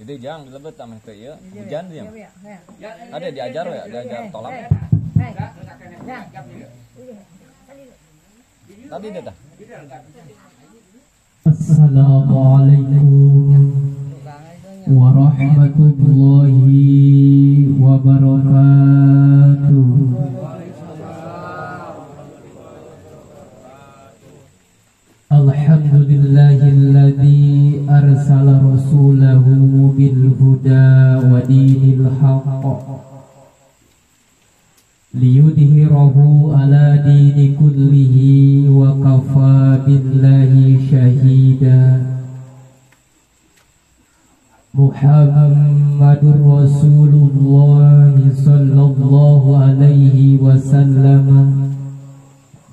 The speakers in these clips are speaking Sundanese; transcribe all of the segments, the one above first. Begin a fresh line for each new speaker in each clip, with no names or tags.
Jadi jang dilebet ameh teu ieu hujan dia. Ada diajar ya, diajar tolak. Tadi dia tah.
Assalamualaikum warahmatullahi wabarakatuh. Alhamdulillahilladzi arsala rasulahu bil huda wa dinil haqq liyudhhirahu ala dini kullihi wa kafa billahi syahida. Muhammadur Rasulullah sallallahu alaihi wasallam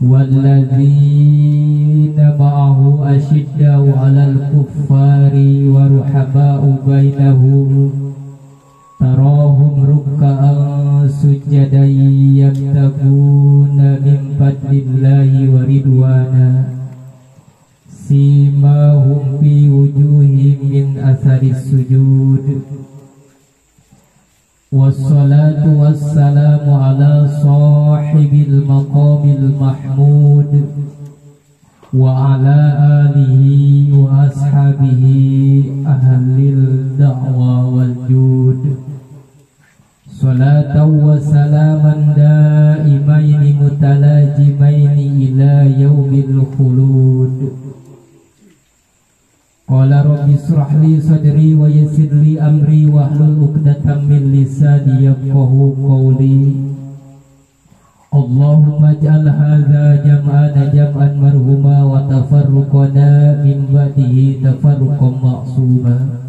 walladzina ma'ahu asyiddau 'alal kuffari wa ruhama'u bainahum tarahum ruk'an sujadan yabtaguna min fadlillahi wa ridwana simahum fi wujuhihim min atharis sujud. Wassalatu wassalamu ala sahibil maqamil mahmud wa ala alihi wa ashabihi ahlil da'wa wal jud. Salatan wa salaman daimaini mutalajimaini ila yaumil khulud. Qala rabbi israh li sadri wa yassir li amri wahlul 'uqdatam min lisani yafqahu qawli. Allahumma ij'al hadza jam'ana jam'an marhuma wa tafarruqana min ba'dihi tafarruqan ma'suma.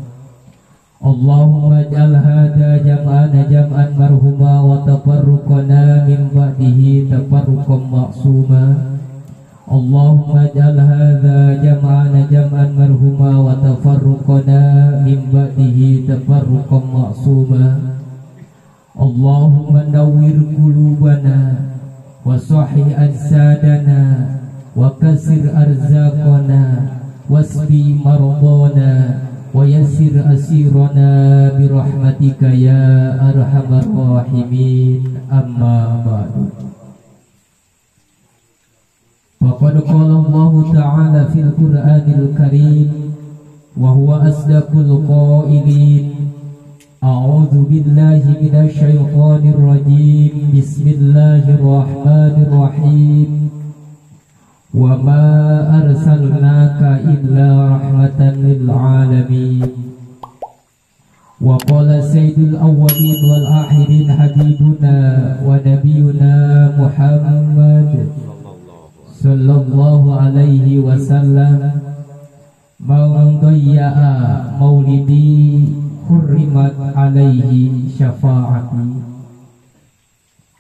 Allahumma ij'al hadza jam'ana jam'an marhuma wa tafarruqana min ba'dihi tafarruqan ma'suma. Allahumma ij'al hadza jam'ana jam'an marhuma wa tafarruqana min ba'dihi tafarruqan ma'suma. Allahumma nawwir qulubana wa sahih ajsadana wa kasir arzaqana wasfi mardana wa yassir asirana bi rahmatika ya arhamar rahimin. Amma ba'du. Waqad qala Allahu ta'ala fil Qur'anil Karim wa huwa asdaqul qailin. A'udzu billahi minasy syaithanir rajim. Bismillahirrahmanirrahim. Wa ma arsalnaka illa rahmatan lil alamin. Wa qala sayyidul awwalin wal akhirin habibuna wa nabiyuna Muhammad sallallahu alaihi wasallam, man dayya'a maulidi hurrimat alaihi syafaati.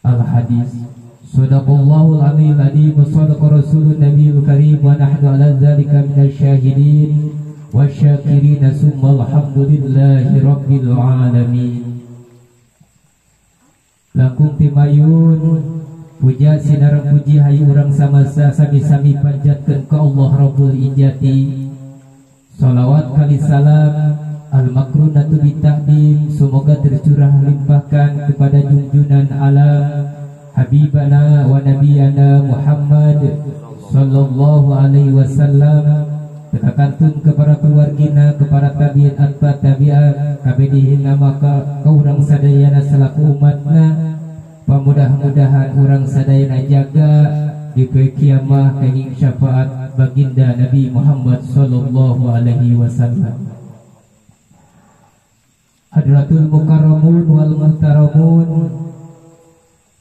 Al hadis. Sadaqallahul azim adzim wa sadaqa rasulun nabiyul karim wa nahnu ala dzalika minasy syahidin wasyakirin summa alhamdulillahi rabbil alamin. Langkung timayun puja sinareng puji hayu urang samasa sami-sami panjatkeun ka Allah Rabbul Izzati. Salawat kali salam al-makrunatu bitaqdim semoga tercurah limpahkan kepada junjunan alam habibana wa nabiyana Muhammad sallallahu alaihi wasallam, tekakantun kepada keluargina, kepada tabiin atba tabiat kabedihina maka ka urang sadayana selaku umatna. Mudah-mudahan orang sadayana jaga di poe kiamah kenging syafaat baginda Nabi Muhammad sallallahu alaihi wasallam. Hadratul mukarramun wal muhtaramun,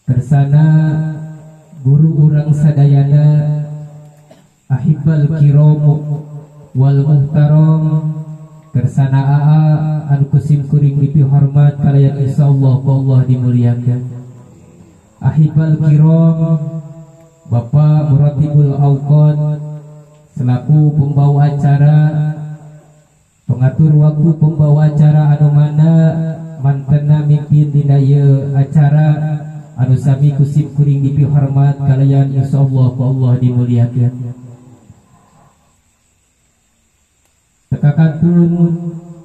kersana guru urang sadayana ahibbal kiram wal muhtaram, kersana aa anu kusim kuring dipihormat kalayan insyaallah ku Allah dimuliakan. Ahibal kiram, Bapak Muratibul Awqat selaku pembawa acara, pengatur waktu pembawa acara anu mana mantena mimpin dina ieu acara anu sami kusim kuring dipihormat kalayan insyaallah ku Allah dimuliakan. Tekakantun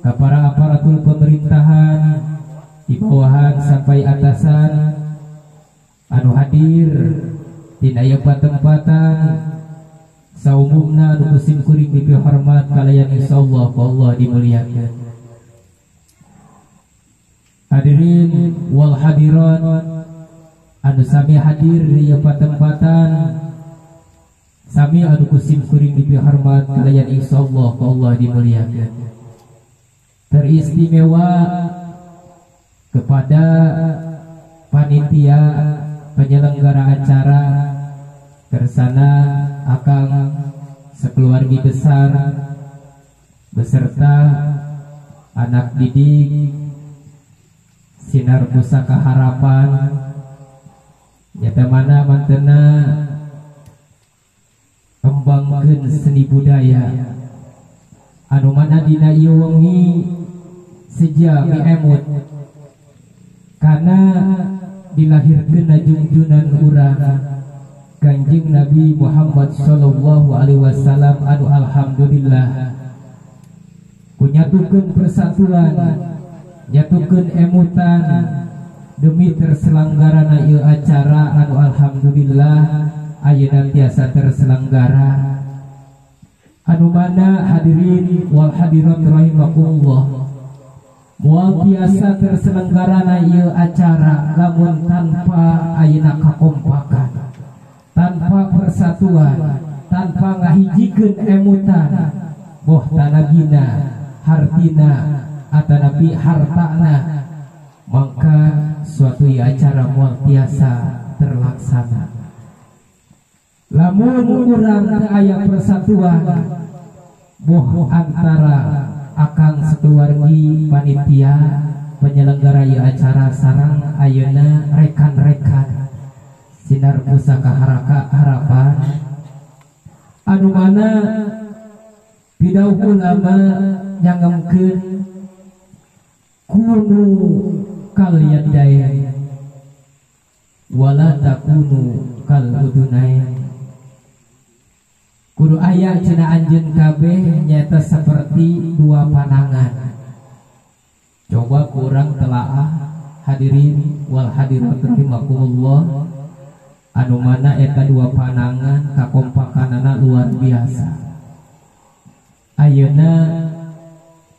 ka para aparatur pemerintahan di bawahan sampai atasan anu hadir dina ieu patempatan saumumna anu kusim kuring dipihormat kalayan insyaallah ku Allah dimuliakeun. Hadirin wal hadirat anu sami hadir di ieu patempatan sami anu kusim kuring dipihormat kalayan insyaallah ku Allah dimuliakeun. Teristimewa kepada panitia penyelenggara acara kersana akang sekeluarga besar beserta anak didik Sinar Pusaka Harapan nyata mana mantena kembangkeun seni budaya anu mana dina ieu wengi seja miemut karena dilahirkeun junjunan urang Kanjeng Nabi Muhammad sallallahu alaihi wasallam anu alhamdulillah kunyatukeun persatuan, nyatukeun emutan demi terselenggarana ieu acara anu alhamdulillah ayeuna tiasa terselenggara. Anu mana hadirin wal hadirat rahimakumullah, moal tiasa terselenggarana ieu acara lamun tanpa ayeuna kakompakan, tanpa persatuan, tanpa ngahijikeun emutan boh tanagina, hartina, atanapi hartana, maka suatu acara moal tiasa terlaksana. Lamun urang teu aya persatuan boh antara akang sekeluargi panitia penyelenggara ieu acara sareng ayeuna rekan-rekan Sinar Pusaka Harapan anu mana pidauh ulama nyangemkeun kunu kal yadain wala takunu kal udunain. Kudu aya cenah anjeun kabeh nyata seperti dua panangan. Coba kurang telaah hadirin wal hadirat rahimakumullah anu mana eta dua panangan kakompakanana luar biasa. Ayeuna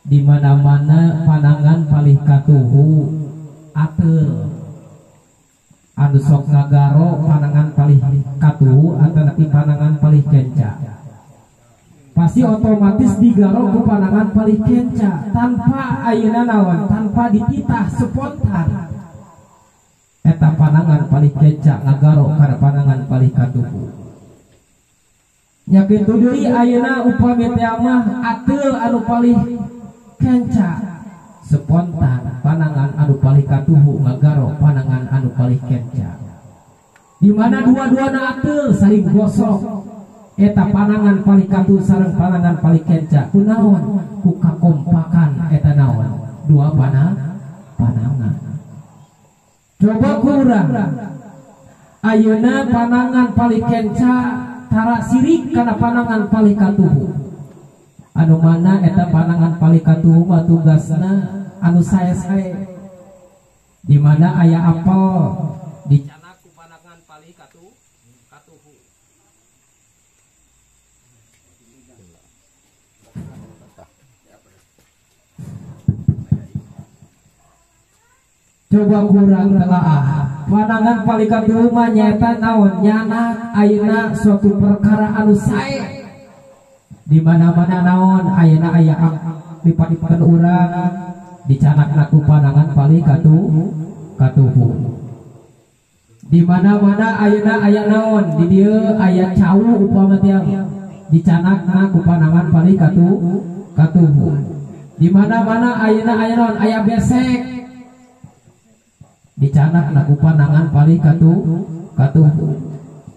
di mana-mana panangan palih katuhu ateul anu sok ngagaro panangan palih katuhu atanapi panangan palih kenca, pasti otomatis digaro ku panangan palih kenca tanpa ayeuna naon, tanpa dititah spontan eta panangan palih kenca ngagaro kana panangan palih katuhu. Nya kitu deui ayeuna upami teh mah ateul anu palih kenca spontan panangan anu palih katuhu ngagaro panangan anu palih kenca, di mana dua-duana ateul saling gosok eta panangan palih katuhu sareng panangan palih kenca kunaon ku kakompakan eta naon dua panangan. Coba kurang ayeuna panangan palih kenca tara sirik kana panangan palih katuhu anu mana eta panangan palih katuhu mah tugasna anu sae-sae di mana aya apel dicanak ku panangan palih katuhu. Coba kurang telaah panangan palih katuhu mah nyaeta naon, nyanak ayeuna suatu perkara anu sae di mana-mana naon ayeuna aya lipat-lipatan urang dicanak ku panangan palih katuhu. Di mana-mana ayeuna aya naon di dieu aya cau upama teh dicanak ku panangan palih katuhu. Di mana-mana ayeuna aya naon aya besek dicanak ku panangan palih katuhu.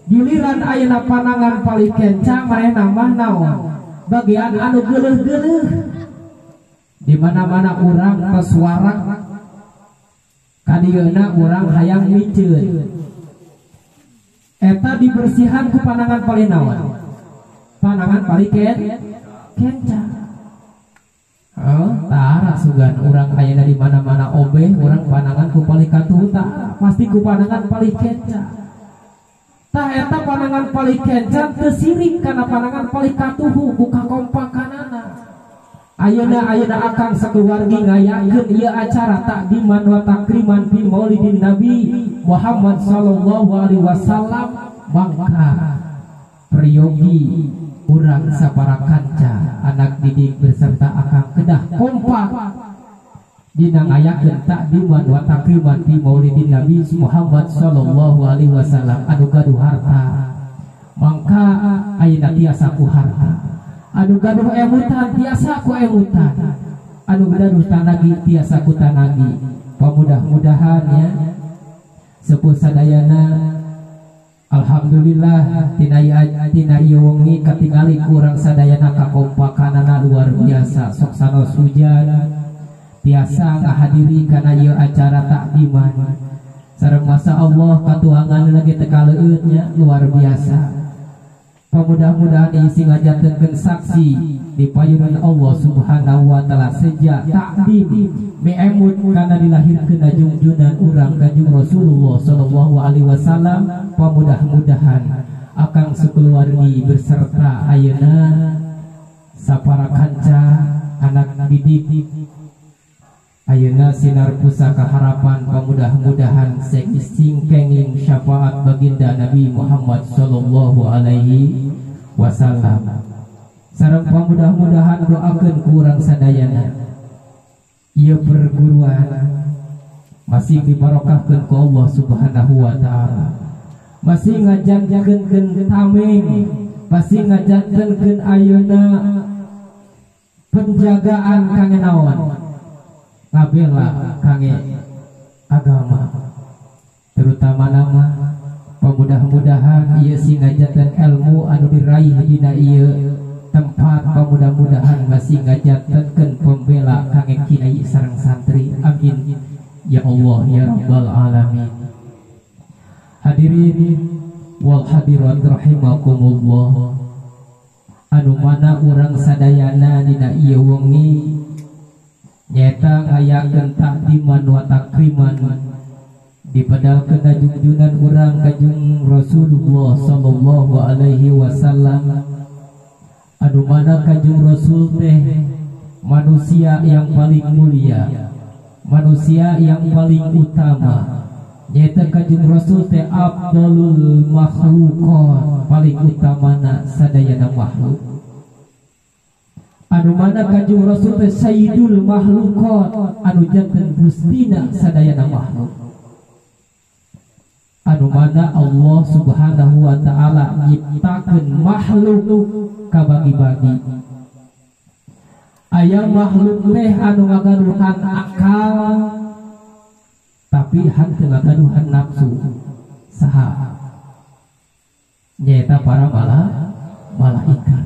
Giliran ayeuna panangan palih kenca manehna mah naon bagian anu geuleuh-geuleuh di mana-mana urang pesuarak kadieuna urang hayang miceun eta dibersihan ku panangan palih naon, panangan palih kenca. Tara sugan urang ayeuna di mana-mana obeh urang panangan ku palih katuhu tara pasti ku panangan palih kenca. Tah eta panangan palih kenca teu sirik kana panangan palih katuhu ku kakompakanana. Ayeuna akang sakeluargi ngayakeun ieu acara takdiman wa takriman fi maulidin Nabi Muhammad sallallahu alaihi wasallam mangka priyogi urang sapara kanca anak didik beserta akang kedah kompak dina ngayakeun takdiman wa takriman fi maulidin Nabi Muhammad sallallahu alaihi wasallam anu gaduh harta mangka ayeuna tiasa ku harta, anu gaduh emutan tiasa ku emutan, anu gaduh tanagi tiasa ku tanagi. Pamudah-mudahan ya sepuh sadayana alhamdulillah tina ieu wengi katingali kurang sadayana kakompakanana luar biasa. Sok sanos hujan tiasa ngahadiri kana ieu acara takdiman sareng masa Allah katuangan lagi teu kaleueut nya luar biasa. Pamudah-mudahan isi ngajantenkeun saksi di payunan Allah Subhanahu wa taala sejak takdim miemut kana dilahirkeun junjunan urang Kanjeng Rasulullah sallallahu alaihi wasallam. Pamudah-mudahan akang sekeluargi beserta ayeuna sapara kanca anak didik ayeuna sinar pusaka harapan pamudah-mudahan sing kenging syafaat baginda Nabi Muhammad sallallahu alaihi wasallam. Sareng pamudah-mudahan doakeun ku urang sadayana ieu perguruan masih dibarokahkeun ku Allah Subhanahu wa taala, masih ngajantenkeun tameng, masih ngajantenkeun ayeuna penjagaan kange naon ngabela kange agama, terutama nama pamudah-mudahan ieu sing ngajanten ilmu anu diraih dina ieu tempat, pamudah-mudahan masih ngajantenkeun pembela kange kiai sareng santri. Amin ya Allah ya rabbal alamin. Hadirin wal hadirat rahimakumullah, anu mana urang sadayana dina ieu wengi nyata ngayakeun takdiman wa takriman dipedalkeun junjunan urang Kanjeng Rasulullah sallallahu alaihi wasallam, anu mana Kanjeng Rasul teh manusia yang paling mulia, manusia yang paling utama. Nyata Kanjeng Rasul teh afdalul makhluqat, paling utamana sadayana makhluk. Anu mana Kanjeng Rasul teh sayyidul makhluqat, anu janten gustina sadayana makhluk. Anu mana Allah Subhanahu wa taala nyiptakeun makhluk kabagi-bagi. Aya makhluk teh anu ngagaduhan akal tapi henteu ngagaduhan nafsu. Saha? Nyaeta para malaikat.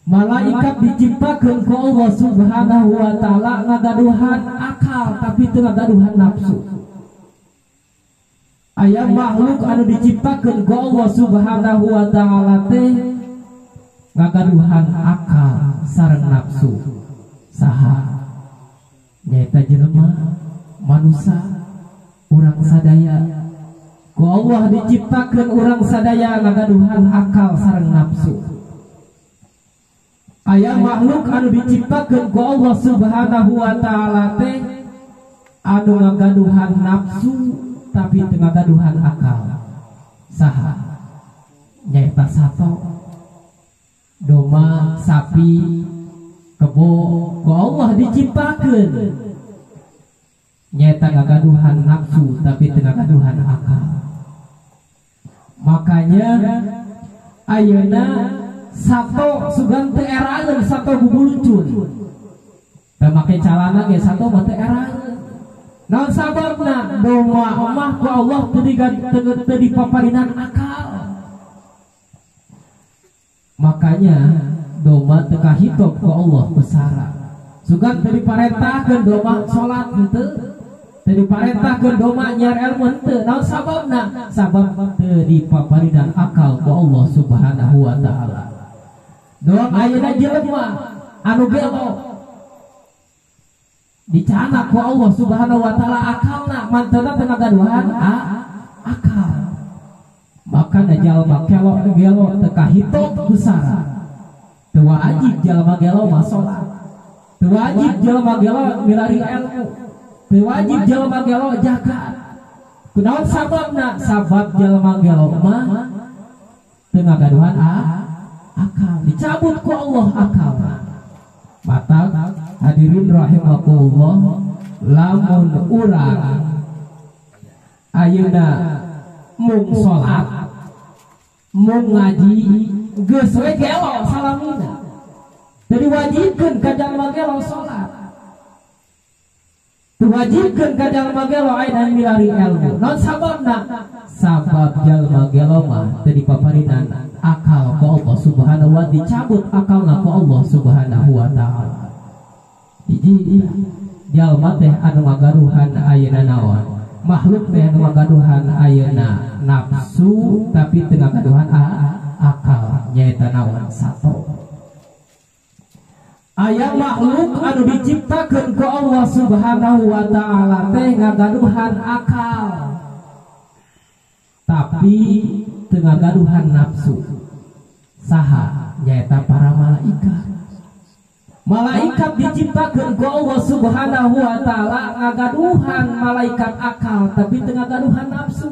Malaikat diciptakeun ku Allah Subhanahu wa taala ngagaduhan akal tapi teu ngagaduhan nafsu. Aya makhluk anu diciptakeun ku Allah Subhanahu wa taala teh ngagaduhan akal sareng nafsu. Saha? Nyaeta jelema, manusia, urang sadaya. Ku Allah diciptakeun urang sadaya ngagaduhan akal sareng nafsu. Aya makhluk anu diciptakeun ku Allah Subhanahu wa taala teh anu ngagaduhan nafsu tapi teu ngagaduhan akal. Saha? Nyaeta sato, domba, sapi, kebo. Ku Allah diciptakeun nyaeta ngagaduhan nafsu tapi teu ngagaduhan akal. Makanya ayeuna sato sugan teu eraeun, sato bubulucun. Teu make calana ge sato mah teu eraeun. Naon sababna? Domba mah ku Allah teu dipaparinan akal. Makanya domba teu kahitop ku Allah besara. Sugan teu diparentahkeun domba salat henteu, teu diparentahkeun domba nyiar ilmu henteu. Naon sababna? Sabab teu dipaparinan akal ku Allah Subhanahu wa taala. Doang ayeuna jelema anu gelo Dicanak ku Allah Subhanahu wa taala akalna mantena teu ngagaduhan akal. Makana jalma gelo gelo teu kahitung ku sara. Teu wajib jalma gelo mah salat. Teu wajib jalma gelo milari ilmu. Teu wajib jalma gelo zakat. Kunaon sababna? Sabab jalma gelo mah teu ngagaduhan akal. Dicabut ku Allah akalna. Mata hadirin rahimakumullah, lamun urang ayeuna mung salat, mung ngaji, geus we gelo salamina. Teu diwajibkeun ka jalma gelo salat. Teu diwajibkeun ka jalma gelo ayeuna milari ilmu. Naon sababna? Sabab jalma gelo mah teu dipaparinan akal ku Allah Subhanahu wa ta'ala, dicabut akalna ku Allah Subhanahu wa ta'ala. Hiji jalma teh anu ngagaduhan ayeuna naon? Makhluk teh anu ngagaduhan ayeuna nafsu tapi teu ngagaduhan akal, nyaeta naon? Sato. Aya makhluk anu diciptakeun ku Allah Subhanahu wa ta'ala teh ngagaduhan akal tapi teu ngagaduhan nafsu. Saha? Nyaeta para malaikat. Malaikat diciptakeun ku Allah Subhanahu wa ta'ala ngagaduhan malaikat akal tapi teu ngagaduhan nafsu.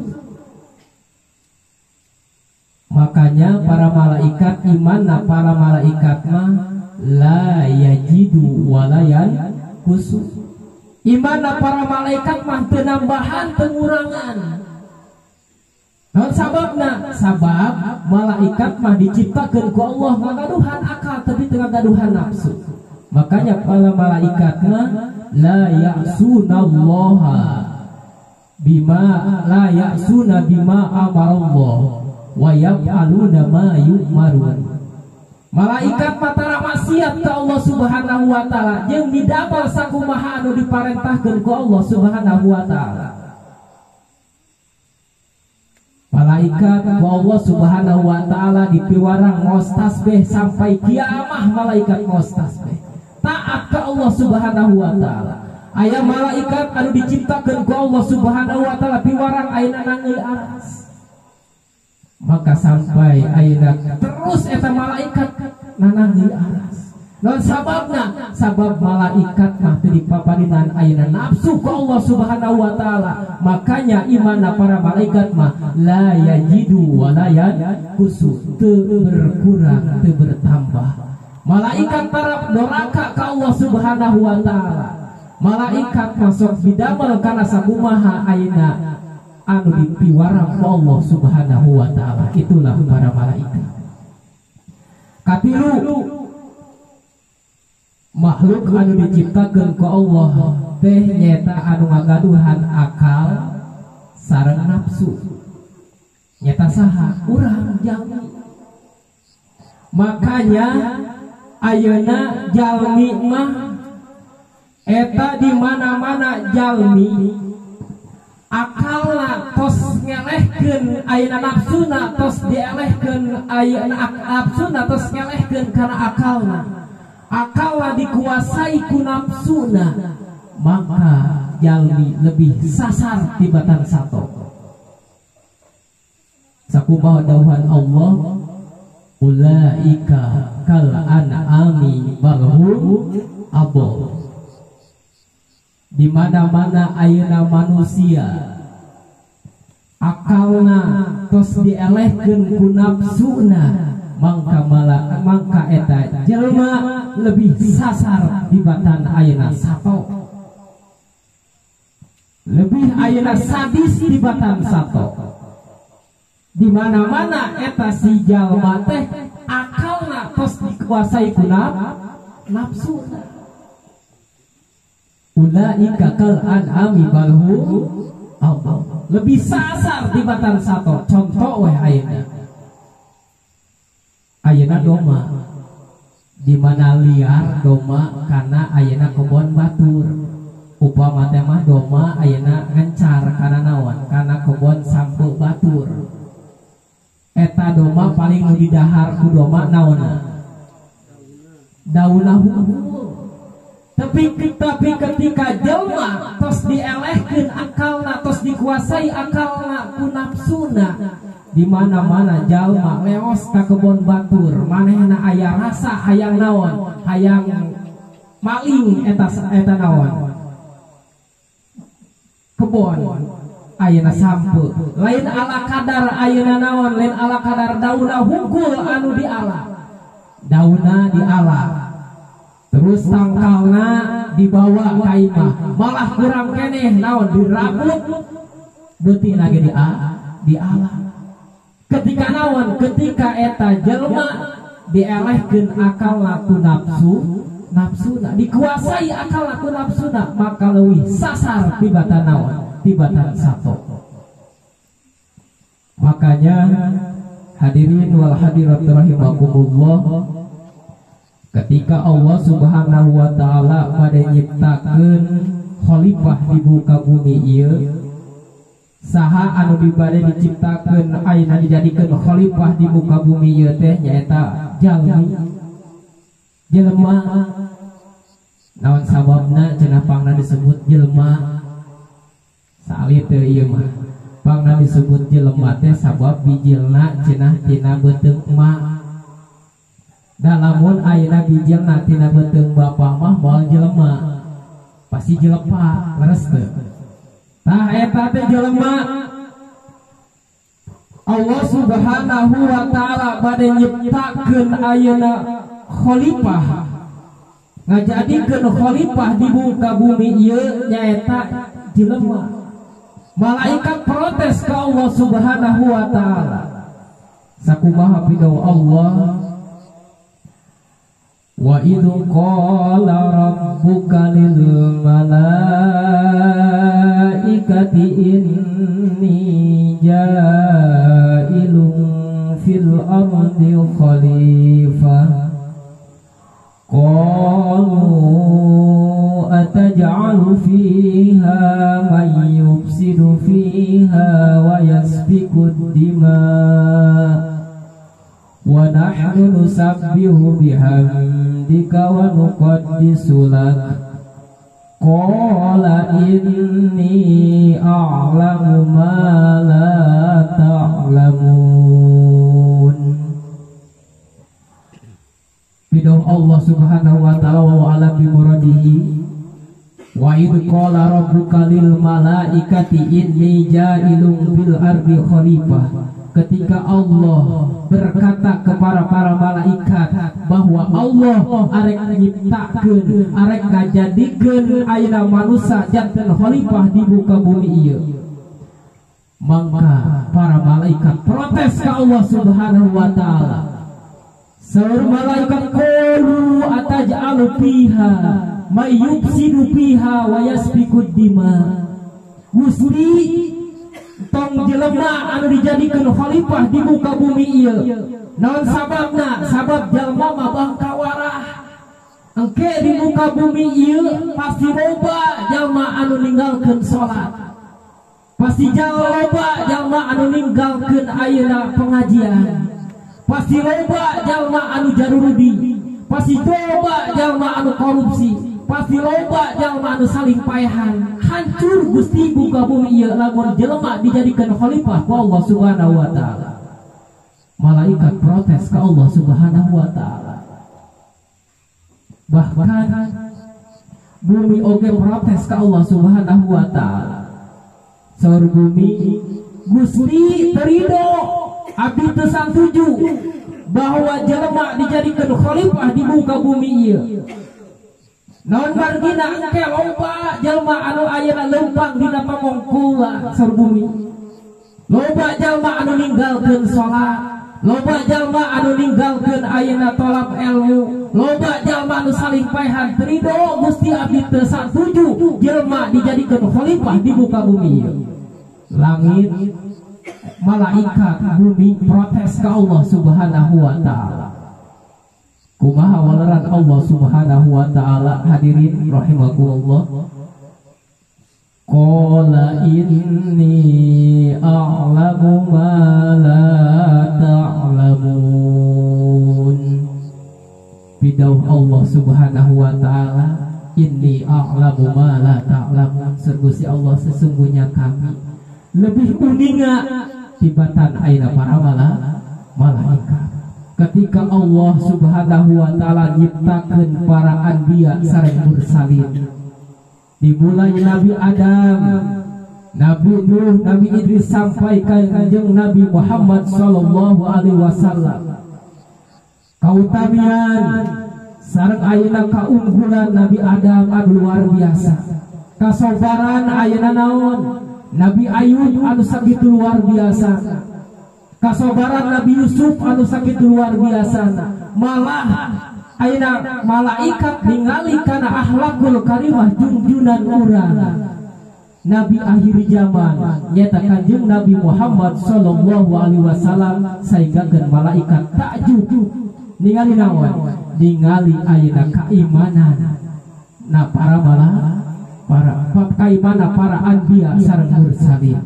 Makanya para malaikat imanna para malaikat mah la yajidu walayan kusu. Imanna para malaikat mah teu nambahan teu ngurangan. Naon sababna? Sabab malaikat mah diciptakeun ku Allah ngagaduhan akal tapi teu ngagaduhan nafsu. Makanya para malaikat mah la ya'sunallaha bima la ya'suna bima amarallah wa yaf'aluna ma yu'marun. Malaikat mah tara maksiat ka Allah Subhanahu wa taala jeung didamel sakumaha anu diparentahkeun ku Allah Subhanahu wa taala. Malaikat ku Allah Subhanahu wa taala dipiwarang ngaos tasbih sampai kiamah, malaikat ngaos tasbih taat ka Allah Subhanahu wa taala. Aya malaikat anu diciptakeun ku Allah Subhanahu wa taala piwarang ayeuna nangeul aras. Maka sampai ayeuna terus eta malaikat nanangeul aras. Naon sababna? Sabab malaikat mah teu dipaparinan ayeuna nafsu ku Allah Subhanahu wa taala. Makanya imanna para malaikat mah la yajidu wa la yanqusu, teu berkurang teu bertambah. Malaikat para doraka ka Allah Subhanahu wa taala. Malaikat masuk bidamel kana sakumaha ayeuna anu dipiwarang ku Allah Subhanahu wa taala. Itulah para malaikat. Katilu makhluk anu diciptakeun ku Allah teh nyaeta anu ngagaduhan akal sareng nafsu. Nyaeta saha? Urang jalmi. Makanya ayeuna jalmi mah eta di mana-mana jalmi akalna tos ngelehkeun ayeuna nafsuna tos dielehkeun ayeuna nafsuna tos ngelehkeun kana akalna. Akalna dikuasai ku nafsuna, maka jalmi lebih sasar tibatan sato. Sakumaha dawuhan Allah, ulaika kal an'ami bal hum adall. Di mana-mana ayeuna manusia akalna tos dielehkeun ku nafsuna, mangka mala mangka eta jelema lebih sasar dibatan ayeuna sato. Lebih ayeuna sadis dibatan sato. Di mana-mana eta si jalma teh akalna tos dikuasai ku nafsuna. Ulaika kal an'ami bal hum adall. Lebih sasar dibatan sato. Contoh weh ayeuna. Ayeuna doma di mana liar doma karena ayeuna kebon batur. Upama teh mah doma ayeuna ngencar kana naon? Kana kebon sampe batur. Eta doma paling nu didahar ku doma naonna? Daunna hungkul. Tapi ketika jelma tos dielehkeun akalna, tos dikuasai akalna ku nafsuna, di mana-mana jalma leos ka kebon batur, manehna aya rasa hayang naon, hayang maling eta eta naon kebon ayeuna sampe lain ala kadar ayeuna naon, lain ala kadar dauna hungkul anu diala, dauna diala terus tangkalna dibawa ka imah, malah kurang keneh naon dirabut beuti lagi diala. Ketika naon, ketika eta jelma dielehkeun akal ku nafsu, nafsuna dikuasai akal ku nafsuna, maka leuwih sasar tibatan naon, tibatan sato. Makanya hadirin wal hadirat rahimakumullah, ketika Allah Subhanahu wa taala pada nyiptakeun khalifah di muka bumi ieu, saha anu dibade diciptakeun ayeuna dijadikeun khalifah di muka bumi ieu teh nyaeta jalmi, jelema. Naon sababna cenah pangna disebut jelema? Saalit teu ieu mah. Pangna disebut jelema teh sabab bijilna cenah tina beuteung emak. Da lamun ayeuna bijilna tina beuteung bapa mah moal jelema, pasti jelepa, leres teu? Tah eta teh jelema. Allah Subhanahu wa taala bade nyiptakeun ayeuna khalifah, ngajadikeun khalifah di muka bumi ieu nyaeta jelema. Malaikat protes ka Allah Subhanahu wa taala. Sakumaha pidau Allah, wa idh qala rabbuka lil malaikati inni ja'ilun fil ardi khalifah, qalu ataj'alu fiha man yufsidu fiha wa yasfiku ad-dima' wa nahnu nusabbihu bihamdika wa nuqaddisu lak, qala inni a'lamu ma la ta'lamun. Bidau Allah Subhanahu wa ta'ala wa a'lam bi muradihi. Wa idh qala rabbuka lil malaikati inni ja'ilun fil ardi khalifah. Ketika Allah berkata kepada para malaikat bahwa Allah arek nyiptakeun, arek ngajadikeun ayeuna manusia janten khalifah di muka bumi ieu, maka para malaikat protes ke Allah Subhanahu wa taala. Saur malaikat, qalu ataj'alu fiha may yufsidu fiha wa yasfiku dima. Gusti, tong jelema anu dijadikeun khalifah di muka bumi ieu. Naon sababna? Sabab jelema mah bangkawarah. Engke di muka bumi ieu pasti loba jelema anu ninggalkeun salat. Pasti loba jelema anu ninggalkeun ayeuna pengajian. Pasti loba jelema anu jarurudi. Pasti loba jelema anu korupsi. Pasti loba jalma anu saling paehan. Hancur Gusti buka bumi ieu lamun jelema dijadikan khalifah ku Allah Subhanahu wa taala. Malaikat protes ke Allah Subhanahu wa taala. Bahkan bumi oge protes ke Allah Subhanahu wa taala. Saur bumi, Gusti terido abdi teu satuju bahwa jelema dijadikan khalifah di muka bumi ieu. Naon margina engke loba jalma anu ayeuna leumpang dina pamongkula saur bumi. Loba jalma anu ninggalkeun salat, loba jalma anu ninggalkeun ayeuna tolab ilmu, loba jalma anu saling paehan. Terido Gusti abdi teu satuju jelema dijadikeun khalifah di muka bumi. Langit, malaikat, bumi protes ka Allah Subhanahu wa taala. Kumaha waleran Allah Subhanahu wa taala, hadirin rahimakumullah. Qala inni a'lamu ma la ta'lamun. Bidauh Allah Subhanahu wa taala, Inni a'lamu ma la ta'lamun. Sergusi Allah sesungguhnya kami lebih uninga tibatan aina para malaikat. Ketika Allah Subhanahu wa taala nyiptakeun para anbiya sareng mursalin, dimulai Nabi Adam, Nabi Nuh, Nabi Idris sampai ka Kanjeng Nabi Muhammad sallallahu alaihi wasallam. Kautamian sareng ayeuna kaunggulan Nabi Adam anu luar biasa. Kasobaran ayeuna naon? Nabi Ayub anu sakitu luar biasa. Kasobaran Nabi Yusuf anu sakitu luar biasa. Malah ayeuna malaikat ningali kana akhlakul karimah junjunan urang. Nabi akhir zaman nyata Kanjeng Nabi Muhammad sallallahu alaihi wasallam saenggakeun malaikat takjub ningali naon? Ningali ayeuna keimanan na para keimanan para anbiya sareng mursalin.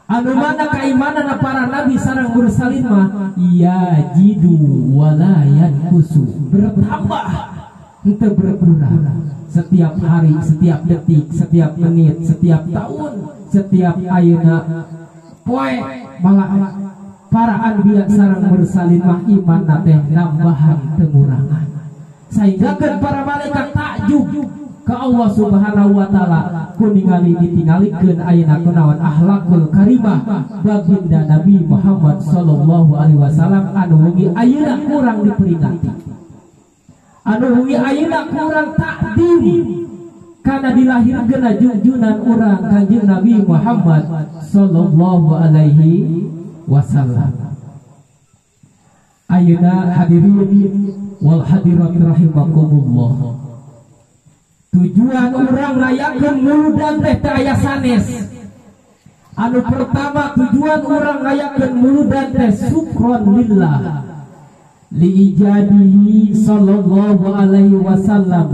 Anu mana keimanan para nabi sareng mursalin mah yajidu wala yanqusu, bertambah henteu berkurang. Setiap hari, setiap detik, setiap menit, setiap tahun, setiap ayeuna poe malah para anbiya sareng mursalin mah iman teh nambahan tengurangan. Sehinggakeun para malaikat takjub ka Allah Subhanahu wa taala ku ningali ditingalikeun ayeuna kunaon akhlakul karimah baginda Nabi Muhammad sallallahu alaihi wasallam anu wengi ayeuna kurang diperingati. Anu wengi ayeuna kurang takdim karena dilahirkeun junjunan urang Kanjeng Nabi Muhammad sallallahu alaihi wasallam. Ayeuna hadirin wal hadirat rahimakumullah. Tujuan urang ngayakeun muludan teh teu aya sanes. Anu pertama tujuan urang ngayakeun muludan teh syukron lillah liijadihi sallallahu alaihi wasallam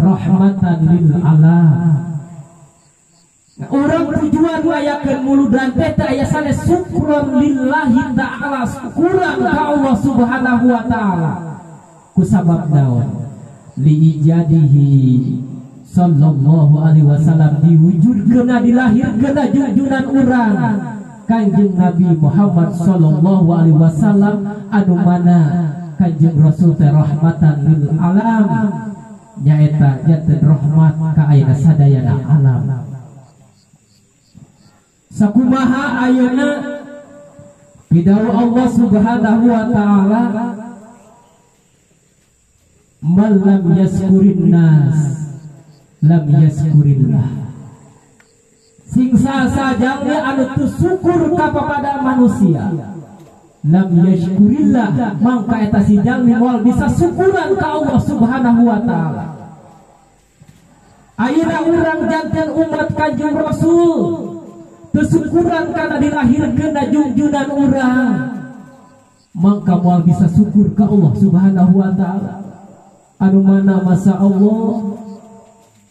rahmatan lil alam. Urang tujuan ngayakeun muludan teh teu aya sanes syukron lillahi ta'ala, syukuran ka Allah Subhanahu wa taala. Kusabab naon? Liijadihi sallallahu alaihi wasallam diwujudkeun dilahirkeun junjunan urang Kanjeng Nabi Muhammad sallallahu alaihi wasallam anu mana Kanjeng Rasul teh rahmatan lil alam, nyaeta janten rahmat ka ayeuna sadayana alam. Sakumaha ayeuna pidawuh Allah Subhanahu wa taala, man lam yaskurin nas lam yaskurillah. Sing saja anu teu syukur kepada manusia lam yaskurillah, mangka eta si jalmi moal bisa syukuran ka Allah Subhanahu wa taala. Ayeuna urang janten umat Kanjeng Rasul teu syukuran kana dilahirkeun junjunan urang, mangka moal bisa syukur ka Allah Subhanahu wa taala. Anu mana masa Allah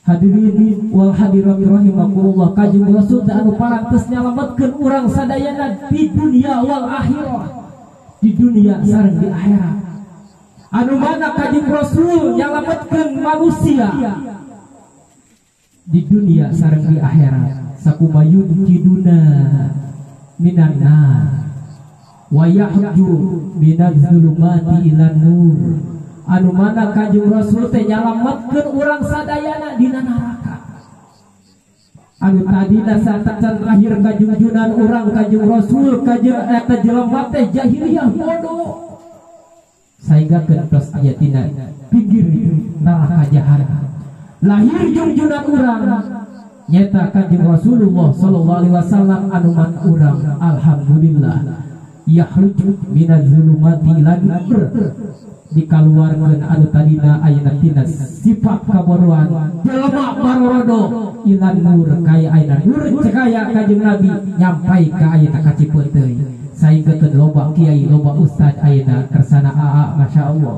hadirin wal hadirat rahimakumullah, Kanjeng Rasul teh anu parantos nyalametkeun urang sadayana di dunia wal akhirah, di dunia sareng di akhirat. Anu mana Kanjeng Rasul nyalametkeun manusia di dunia sareng di akhirat. Sakumayun kiduna minan nar wa yahju minaz zulumati ilan nur. Anu mana Kanjeng Rasul teh nyalametkeun urang sadayana dina neraka. Anu tadina satacan lahir kajungjunan urang Kanjeng Rasul kajeun eta jelema teh jahiliyah bodoh, sehingga gentos aya tina pinggir neraka jahanam. Lahir jungjunan urang nyata Kanjeng Rasulullah sallallahu alaihi wasallam anu man urang alhamdulillah yahruju minaz zulumati ilan nur, dikaluarkeun anu tadina ayeuna tina sifat kabodohan jelema barorodo ilan nur kaya ayeuna nur cekaya Kanjeng Nabi nyampai ka ayeuna ka Cipeuteuy. Saenggakeun loba kiai loba ustad ayeuna kersana aa masyaallah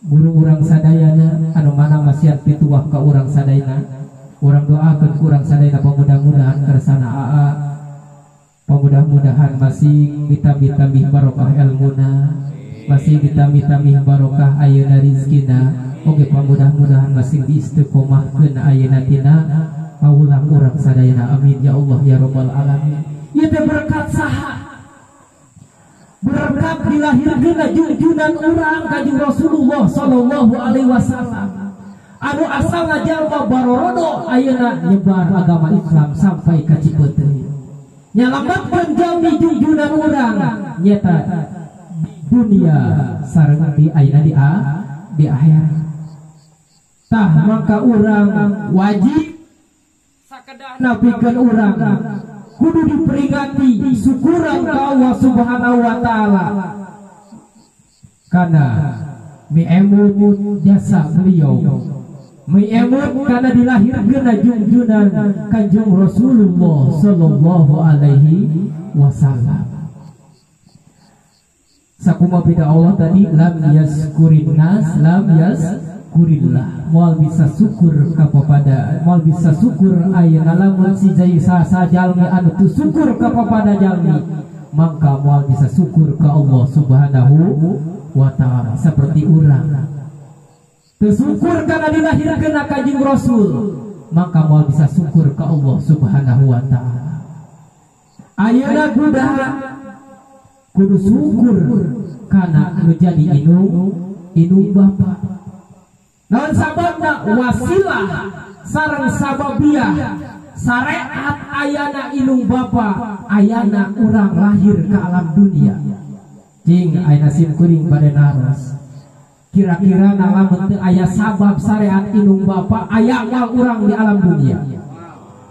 guru urang sadayana anu mana masihan pituah ka urang sadayana. Urang doakeun ku urang sadayana pemudah-mudahan kersana aa, pemudah-mudahan masing ditambih-tambih barokah ilmuna, Masih ditami-tami barokah ayeuna rizkina. Oge pamudah-mudahan masih diistiqomahkeun ayeuna tina paulang urang sadayana. Amin ya Allah ya rabbal alamin. Ieu teh berkat saha? Berkat dilahirkeun junjunan urang Kanjeng Rasulullah sallallahu alaihi wasallam. Anu asalna jalma barorodo ayeuna nyebar agama Islam sampai ka Cipeuteuy. Nyalametkeun jalmi junjunan urang nyata dunia sareng di ayeuna di akhirat. Tah mangka urang wajib sakedahna pikeun urang kudu diperingati syukuran ka Allah Subhanahu wa taala kana miemut jasa beliau, miemut kana dilahirkeun junjunan Kanjeng Rasulullah sallallahu alaihi wasallam. Sakuma beda Allah tadi lam yaskurin nas lam yaskurillah, moal bisa syukur kapapada, moal bisa syukur ayeuna lamun si sajalmi anu teu syukur kapapada jalmi mangka moal bisa syukur ka Allah Subhanahu wa taala. Seperti urang teu syukur kana dilahirkeun Kanjeng Rasul maka moal bisa syukur ka Allah Subhanahu wa taala. Ayeuna kudu syukur kana nu jadi inung bapa. Naon sababna? Wasilah sareng sababiah syariat ayana inung bapa ayana urang lahir ke alam dunia. Cing ayeuna sim kuring bade naros. Kira-kira lamun teu aya sabab syariat inung bapa aya moal urang di alam dunia?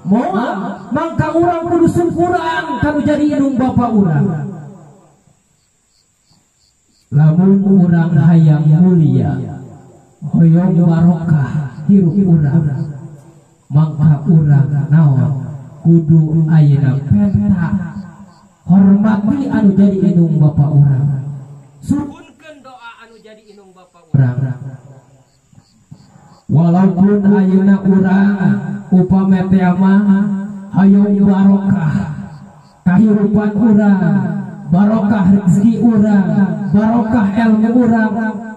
Moal, mangka urang kudu syukuran kanu jadi inung bapa urang. Lamun urang hayang mulia hoyong barokah hirup urang mangka urang naon kudu ayeuna penta hormati anu jadi inung bapa urang, suhunkeun doa anu jadi inung bapa urang. Walaupun ayeuna urang upama teh mah hoyong barokah kahirupan urang, barokah rezeki urang, barokah ilmu urang,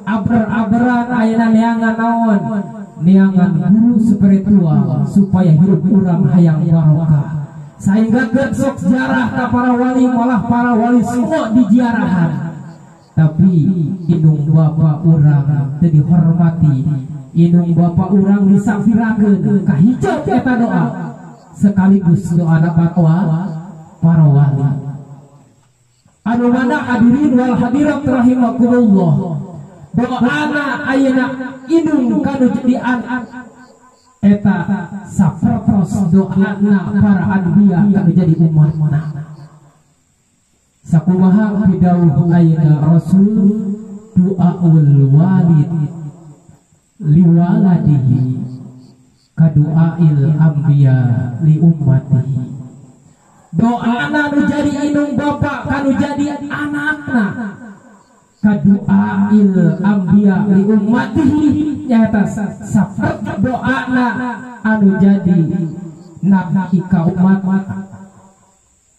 aber-aberan ayeuna neangan naon, neangan guru spiritual supaya hirup urang hayang barokah. Sehingga sok ziarah ka para wali, malah para wali semua diziarahan. Tapi indung bapa urang teu dihormati, indung bapa urang disafirakeun kahijab eta doa sekaligus doa para wali. Anu mana hadirin wal hadirat rahimakumullah, doana ayeuna indung kanu jadi anak eta sapertos doana para anbiya kanu jadi umatna. Sakumaha pidauh ayeuna Rasul duaul walid liwaladihi kaduail anbiya li ummatihi. Doana nu jadi indung bapa kanu jadi anakna kaduail anbiya li ummatihi nyaeta saperti doana anu jadi nabi ka umat.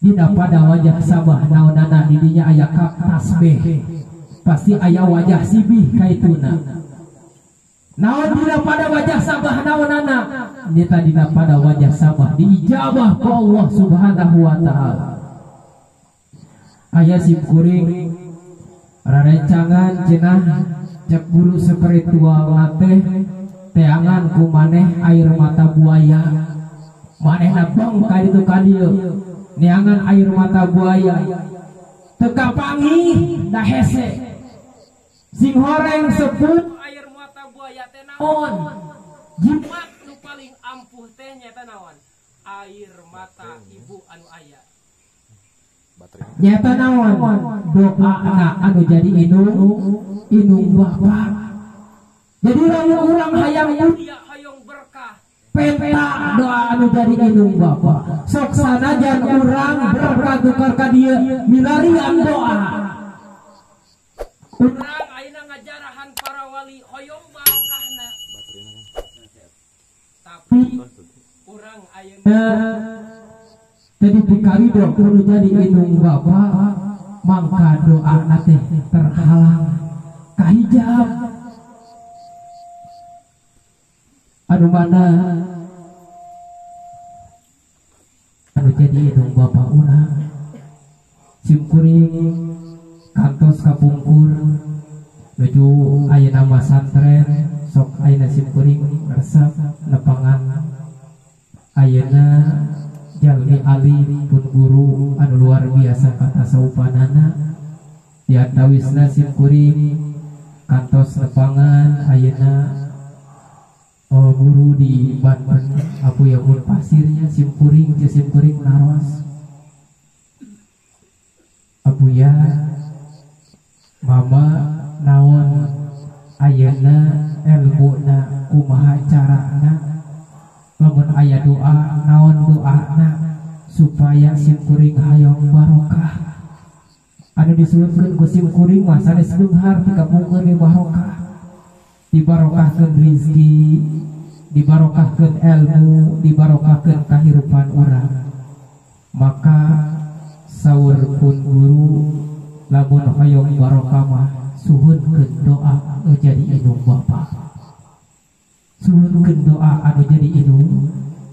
Dina pada wajah sabah naonana didinya aya kap tasbih pasti aya wajah sibih kaituna. Naon dina pada wajah sabah naonana nita dina pada wajah sabah diijabah ku Allah Subhanahu wa taala. Aya sim kuring rarencangan cenah cek guru spiritual lateh teangan ku maneh air mata buaya, manehna bang ka ditu ka dieu neangan air mata buaya teu kapanggih da hese sing horeng sepuh air mata buaya teh naon, jimat nu paling ampuh teh nyata naon, air mata ibu anu aya nyata naon doa anu jadi inung bapa. Jadi lamun urang hayang mulia hayang berkah penta doa anu jadi inung bapa. Sok sanajan urang berkah tukar ka dieu milarian doa. Urang ayeuna ngajarahan para wali hoyong barokahna, tapi urang ayeuna tadi pikarido kudu jadi inung bapa. mangka doa teh terhalang kahijab anu mana anu jadi indung bapa urang simkuring kantos kapungkur nuju ayeuna masantren sok ayeuna simkuring resep lepangan ayeuna jalmi alim pun guru anu luar biasa kata saupanana di antawisna simkuring kantos lepangan ayeuna oh guru di Banten Abuya pun pasirnya simkuring simkuring naros Abuya mama naon ayeuna elmuna kumaha carana lamun aya doa naon doana supaya simkuring hayang barokah anu disuhunkeun ku simkuring mah sanes beunghar ti kapungkur di barokah dibarokahkeun rizki dibarokahkeun ilmu dibarokahkeun kahirupan urang maka saur pun guru lamun hoyong barokah mah suhunkeun doa anu jadi indung bapa suhunkeun doa anu jadi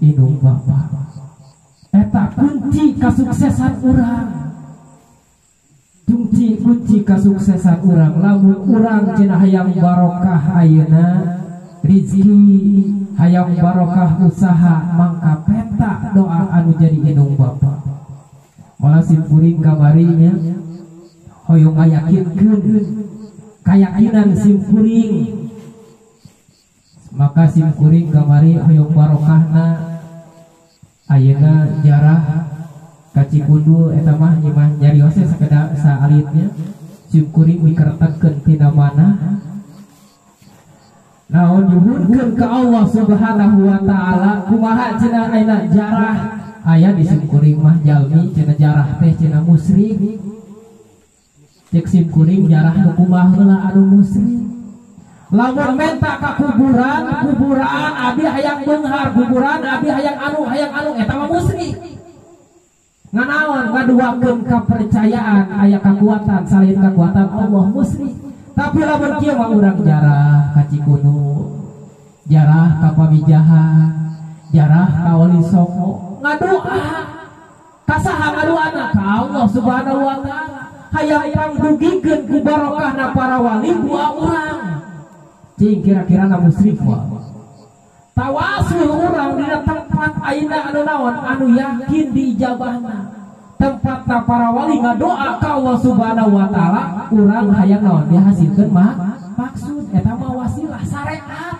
indung bapa eta kunci kasuksesan urang kunci kasuksesan urang lamun urang cenah hayang barokah ayeuna rizki hayang barokah usaha mangka peta doa anu jadi indung bapa malah simkuring kamarinya hoyong ngayakinkeun kayakinan simkuring maka simkuring kamari hoyong barokahna ayeuna jarah ka Cikundul eta mah nyimah nyarios sakeda saalitnya simkuring dikertekkeun tina mana naon nyuhunkeun ka Allah Subhanahu wa taala kumaha cenah ayeuna jarah aya di simkuring mah jalmi cenah jarah teh cenah musyrik cek simkuring jarah nu kumaha heula anu musyrik lamun menta ka kuburan kuburan abi hayang beunghar kuburan abi hayang anu eta mah musyrik nganaon ngaduakeun kapercayaan aya kakuatan salain kakuatan Allah musyrik tapi lamun kieu mah urang jarah ka Cikundul jarah ka Pamijahan jarah ka Wali Songo ngadoa ka saha ngadoana ka Allah Subhanahu wa taala hayang pangdugikeun ku barokahna para wali doa urang cing kira-kira na musyrik mah tawasul urang dina tempat ayeuna anu naon anu yakin diijabahna tempat para wali ngadoa ka Allah Subhanahu wa taala urang hayang naon dihasilkeun mah maksud eta mah wasilah syariat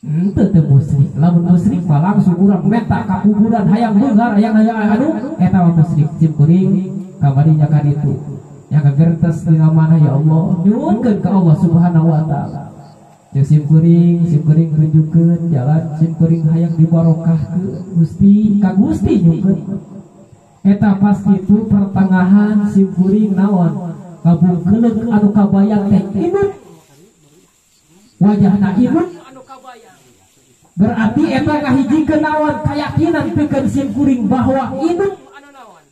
henteu teu musyrik lamun musyrik mah langsung urang menta ka kuburan hayang beunghar hayang anu eta mah musyrik simkuring kamari nya ka ditu nya kagertes dina mana ya Allah nyuhunkeun ka Allah Subhanahu wa taala jeung simkuring tunjukkeun jalan simkuring hayang dibarokahkeun Gusti ka Gusti nyuhunkeun eta pas kitu pertengahan simkuring naon kabungkeuleuk anu kabayang teh inut wajahna inut anu kabayang berarti eta ngahijikeun naon kayakinan pikeun simkuring bahwa inut anu naon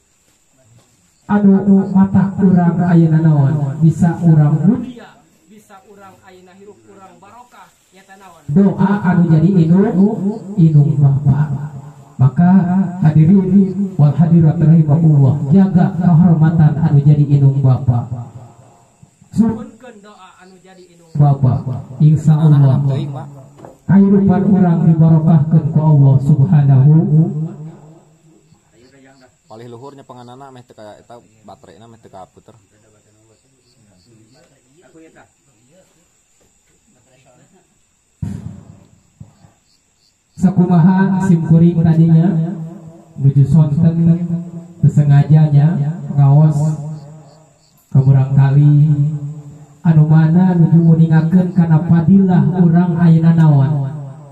anu mata urang ayeuna naon bisa urang mulia bisa urang ayeuna hirup urang barokah nyata naon doa anu jadi indung bapa maka hadirin wal hadirat rahimakumullah jaga kehormatan anu jadi indung bapa suhunkeun doa anu jadi indung bapa insyaallah kahirupan urang dibarokahkeun ku Allah Subhanahu
palih luhurnya panganana meh teu ka eta baterena meh teu ka puter
sakumaha simkuring tadinya nuju sonten sesengajanya ngaos ka murangkali anu mana nuju nguningakeun kana fadilah urang ayeuna naon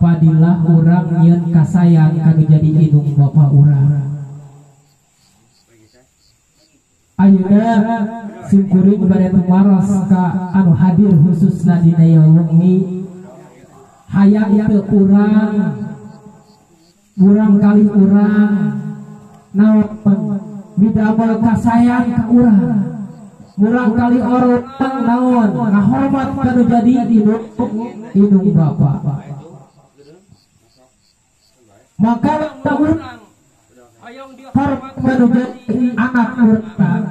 fadilah urang nyieun kasayang kanu jadi indung bapa urang ayeuna simkuring bade tumaros ka anu hadir khususna dina ieu wengi hayang teu urang urang kali urang naon midamel kasayang ka urang murang kali orang naon ngahormat kanu jadi indung bapa. Maka urang hormat kanu jadi anak urang.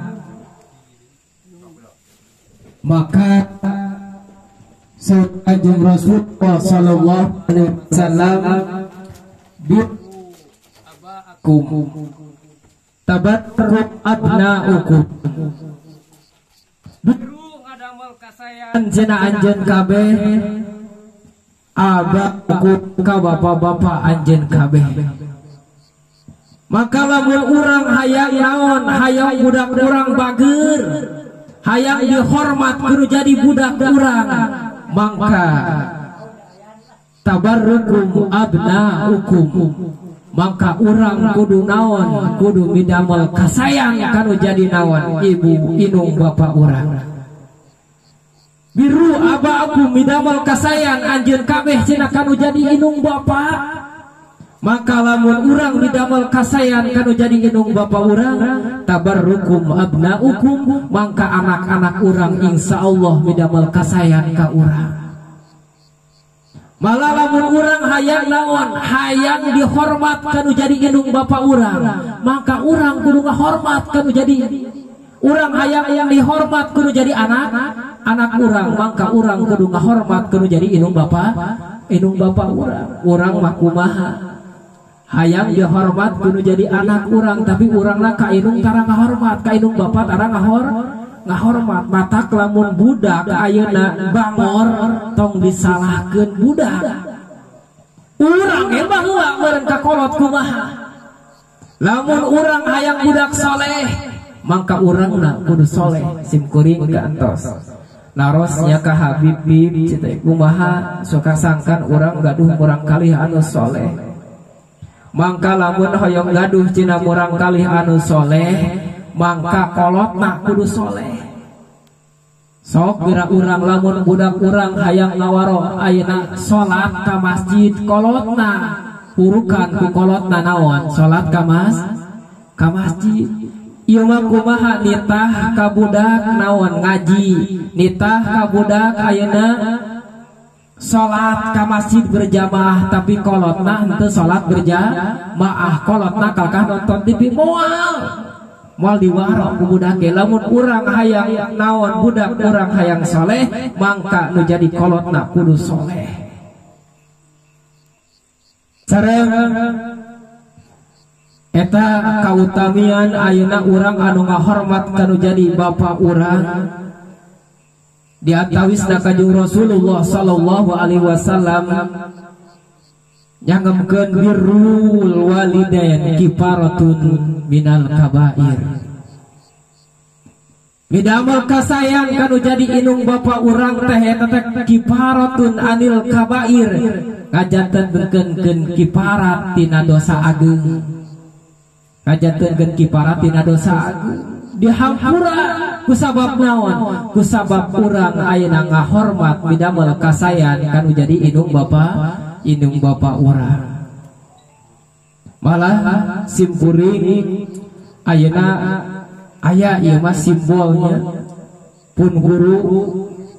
Maka Kanjeng Rasulullah sallallahu alaihi wasallam bikum tabarru abnaukum biru ngadamel kasayan cenah anjeun kabeh abaku ka bapa-bapa anjeun kabeh. Maka lamun urang hayang naon hayang budak urang bager hayang dihormat kudu jadi budak urang mangka tabarrukum abnaukum mangka urang kudu naon kudu midamel kasayang kanu jadi naon ibu inung bapa urang. Biru abaakum midamel kasayang anjeun kabeh cenah kanu jadi inung bapa. Maka lamun urang midamel kasayan kanu jadi inung bapa urang tabarrukum abnaukum mangka anak-anak urang insyaallah midamel kasayan ka urang. Malah lamun urang hayang naon hayang dihormat kanu jadi inung bapa urang maka urang kudu ngahormat kanu jadi urang hayang dihormat kudu jadi anak anak urang maka urang kudu ngahormat kudu jadi inung bapa urang. Urang mah kumaha hayang dihormat kudu jadi anak urang tapi urangna ka inung tara ngahormat ka inung bapa tara ngahormat. Matak lamun budak ayeuna bangor tong disalahkeun budak urang ge baheula meureun ka kolot kumaha. Lamun urang hayang budak soleh mangka urangna kudu soleh sim kuring ka antos narosnya ka Habib bib cita kumaha suka sangkan urang gaduh murang kalih anu soleh. Mangka lamun hoyong gaduh cina murang kalih anu soleh mangka kolotna kudu soleh. Sok geura urang lamun budak urang hayang ngawaro ayeuna salat ka masjid kolotna purukan ku kolotna naon salat ka masjid. Ieu mah kumaha nitah ka budak naon ngaji nitah ka budak ayeuna salat ka masjid berjamaah tapi kolotna henteu salat berjamaah kolotna kalkah nonton TV moal diwaro ku budak ge. Lamun urang hayang naon budak urang hayang soleh mangka nu jadi kolotna kudu soleh. Sareng eta kautamian ayeuna urang anu ngahormat kanu jadi bapa urang diatawisna Kanjeng Rasulullah sallallahu alaihi wasallam nyangemkeun birrul walidain kifaratun minal kabair. Midamel kasayang kanu jadi inung bapa urang teh eta teh kifaratun anil kabair ngajantenkeun kifarat tina dosa ageung ngajantenkeun kifarat tina dosa ageung dihampura kusabab naon kusabab urang ayeuna ngahormat midamel kasayan kanu jadi indung bapa urang. Malah simkuring ayeuna aya ieu mah simbolnya pun guru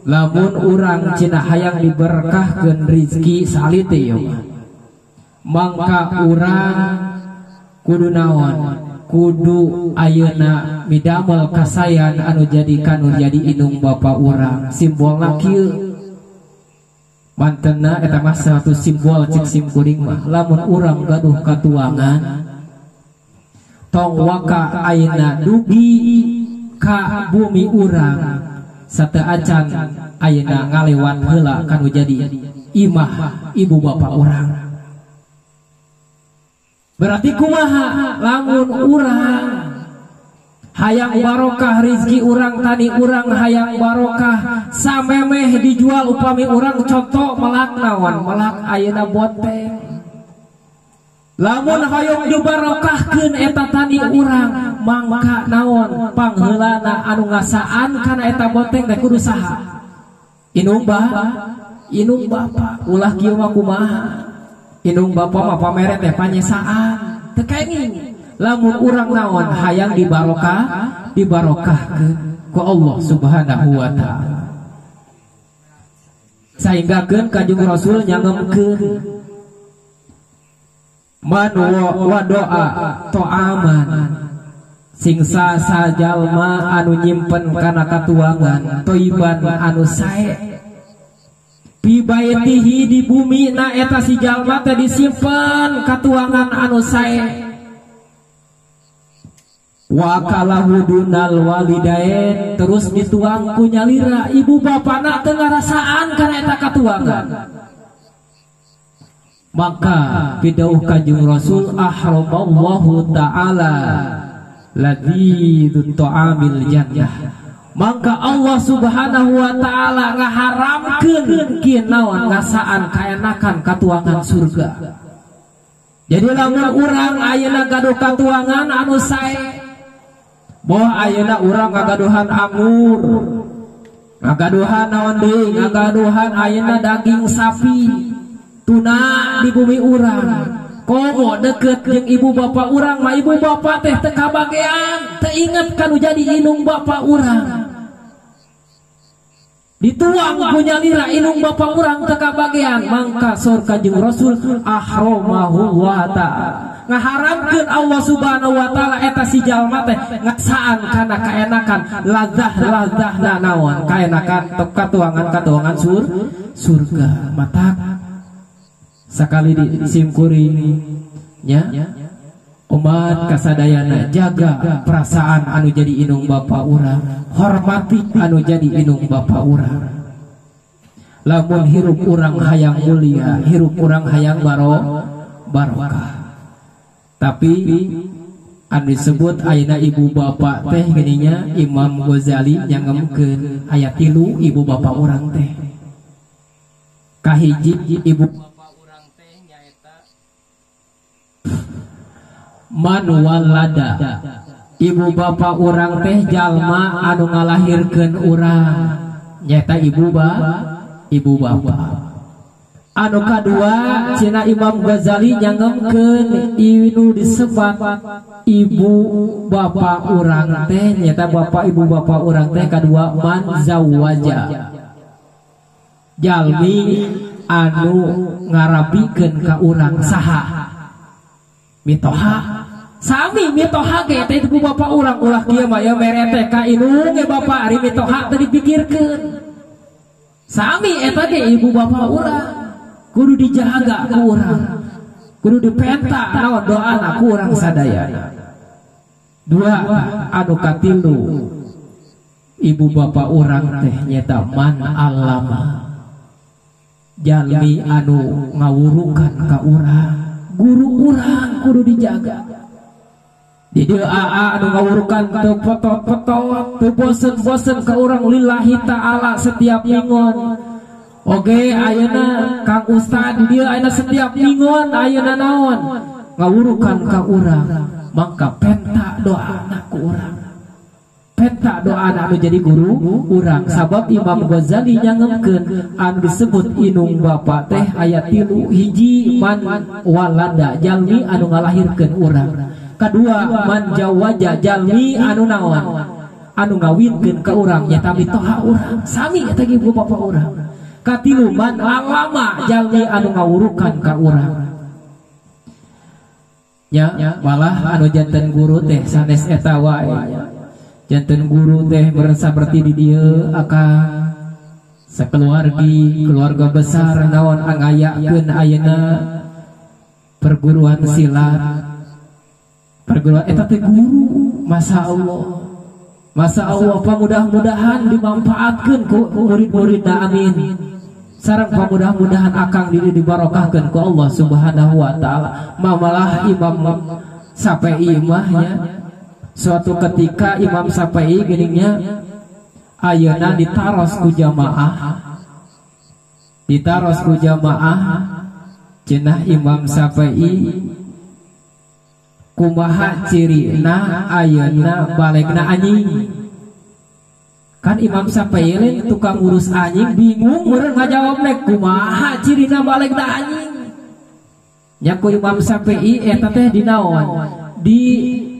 lamun urang cenah hayang diberkahkeun rizki salit ieu mah mangka urang kudu naon kudu ayeuna midamel kasayan anu jadi kanu jadi indung bapa urang. Simbolna kieu mantena eta mah satu simbol cek simkuring mah lamun urang gaduh katuangan tong waka ayeuna dugi ka bumi urang sateu acan ayeuna ngalewat heula kanu jadi imah ibu bapa urang. Berarti kumaha lamun urang hayang barokah rizki urang tani urang hayang barokah samemeh dijual upami urang contoh melak naon melak ayeuna bonteng lamun hoyong dibarokahkeun eta tani urang mangka naon pangheulana anu ngasaan kana eta bonteng teh kudu saha inung bapa ulah kieu mah kumaha inung bapa mah pamere teh panyesaan teu kenging. Lamun urang naon hayang dibarokahkeun ku Allah Subhanahu wa ta'ala. Sahinggakeun Kanjeng Rasul nyangemkeun man wa doa to'aman singsa sajalma anu nyimpen kana katuangan toiban anu sae pi baitihi di bumi na eta si jalma teh disimpen katuangan anu sae wa kalahu dunal walidain terus dituang ku nyalira ibu bapana teu ngarasaan kana eta katuangan. Maka pidauh Kanjeng Rasul ahramallahu ta'ala ladzidut ta'amil jannah. Maka Allah Subhanahu wa ta'ala ngaharamkeun kieu naon ngasaan kaenakan katuangan surga. Jadi lamun urang ayeuna gaduh katuangan anu sae, boh ayeuna urang ngagaduhan anggur, ngagaduhan naon deui, ngagaduhan ayeuna daging sapi tuna di bumi urang. Komo deket jeung ibu bapak urang mah ibu bapak teh teu kabagean, teu inget kanu jadi inung bapak urang. Dituang ku nyalira inung bapak urang teu kabagean, mangka sor Kanjeng Rasul ahromahu wa ta'ala. Ngaharamkeun Allah Subhanahu wa ta'ala eta si jalma teh ngasaan kana kaenakan ladzah-ladzahna naon kaenakan katuangan-katuangan surga. Matak sakali disimkuring nya umat kasadayana jaga perasaan anu jadi inung bapa urang, hormati anu jadi inung bapa urang. Lamun hirup urang hayang mulia, hirup urang hayang barokah. Tapi anu disebut ayeuna ibu bapa teh geuning Imam Ghazali nyangemkeun aya 3 ibu bapa urang teh. Kahiji ibu man walada, ibu bapa urang teh jalma anu ngalahirkeun urang nyaeta ibu bapa. Anu kadua cenah Imam Ghazali nyangemkeun inu disebat ibu bapa urang teh nyaeta bapa ibu bapa urang teh kadua man zawaja, jalmi anu ngarabikeun ka urang saha mitoha. Sami mitoha ge teh ibu bapa urang, ulah kieu mah ya mere teh ka indung ge bapa ari mitoha teh dipikirkeun. Sami eta ge ibu bapa urang kudu dijaga ku urang, kudu dipenta naon doana ku urang sadayana. Dua anu katilu ibu bapa urang teh nyata man alama, jalmi anu ngawurukan ka urang, guru urang kudu dijaga. Di dieu aa anu ngawurukan teu potot-potot, teu bosen-bosen ka urang lillahi ta'ala setiap mingon. Oge ayeuna Kang Ustad di dieu ayeuna setiap mingon ayeuna naon ngawurukan ka urang, mangka penta doana ku urang. Penta doana anu jadi guru urang. Sabab Imam Ghazali nyangemkeun anu disebut inung bapa teh aya 3, hiji man walada, jalmi anu ngalahirkeun urang. Kedua man jawaja, jalmi anu naon anu ngawinkeun ka urang nyata mitoha urang, sami eta ge ibu bapa urang. Katilu man alama, jalmi anu ngawurukan ka urang. Nya malah anu janten guru teh sanes eta wae. Janten guru teh meureun saperti di dieu akang sakeluargi, keluarga besar naon angayakeun ayeuna perguruan silat. Perguruan eta teh guru, masa Allah. Masa Allah pamudah-mudahan dimanfaatkeun ku murid-muridna, amin. Sareng pamudah-mudahan akang diri dibarokahkeun ku Allah Subhanahu wa ta'ala. Mamalah Imam Syafi'i mah nya. Suatu ketika Imam Syafi'i geuning ayeuna ditaros ku jamaah. Ditaros ku jamaah cenah Imam Syafi'i kumaha cirina ayeuna balegna anjing. Kan Imam Syafi'i lain tukang urus anjing, bingung meureun ngajawab nek kumaha cirina balegna anjing. Nya ku Imam Syafi'i eta teh dinaon? di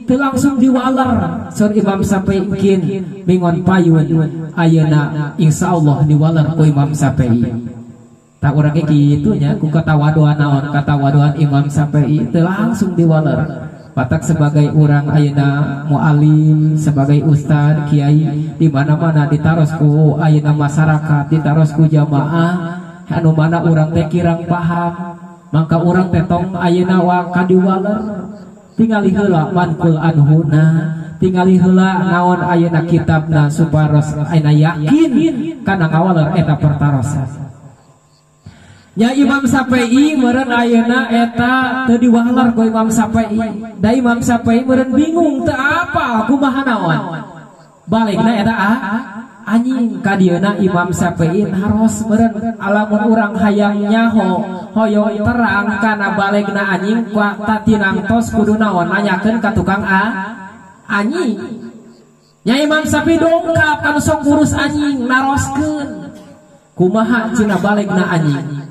teu langsung diwaler saur Imam Syafi'i kin mingon payun ayeuna insyaallah diwaler ku Imam Syafi'i. Tak urang ge kitu nya ku katawaduan naon katawaduan Imam Syafi'i teu langsung diwaler. Batak sebagai urang ayeuna mualim, sebagai ustad, kiai di mana-mana ditaros ku ayeuna masyarakat, ditaros ku jamaah anu mana urang teh kirang paham, mangka urang teh tong ayeuna wa kadiwaler. Tingali heula manqul anhuna, tingali heula naon ayeuna kitabna suparos ayeuna yakin kana ngawaler eta pertarosan. Nya Imam Syafi'i meureun ayeuna eta teu diwaler ku Imam Syafi'i. Da Imam Syafi'i meureun bingung teu apal kumaha naon. Balegna eta anjing ka dieuna Imam Syafi'i haros meureun alamun urang hayang nyaho hoyong terang kana balegna anjing ku tatinangtos kudu naon nanyakeun ka tukang anjing. Nya Imam Syafi'i dongkap kanu sok ngurus anjing naroskeun kumaha cenah balegna anjing.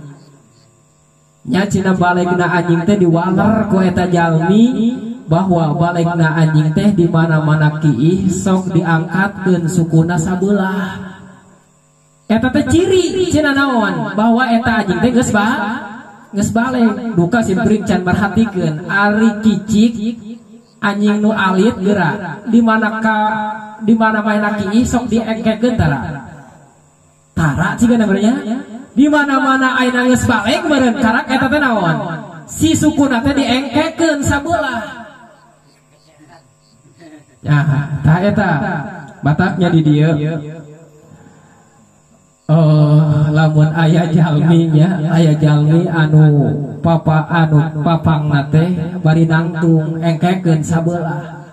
Nya cina balegna anjing teh diwaler ku eta jalmi bahwa balegna anjing teh di mana-mana kiih sok diangkatkeun sukuna sabelah. Eta teh ciri cina naon bahwa eta anjing teh geus baleg. Duka simkuring can merhatikeun ari kicik anjing nu alit geura di mana ka di mana maena kiih sok diengkekeun tara. Tara ciga namanya. Di mana-mana ayeuna geus baleg meureun karak eta teh naon? Si sukuna teh diengkekeun sabelah. Ya, tah eta bataknya di dieu. Oh, lamun aya jalmi nya, aya jalmi anu papa anu papangna teh bari nangtung engkekeun sabelah.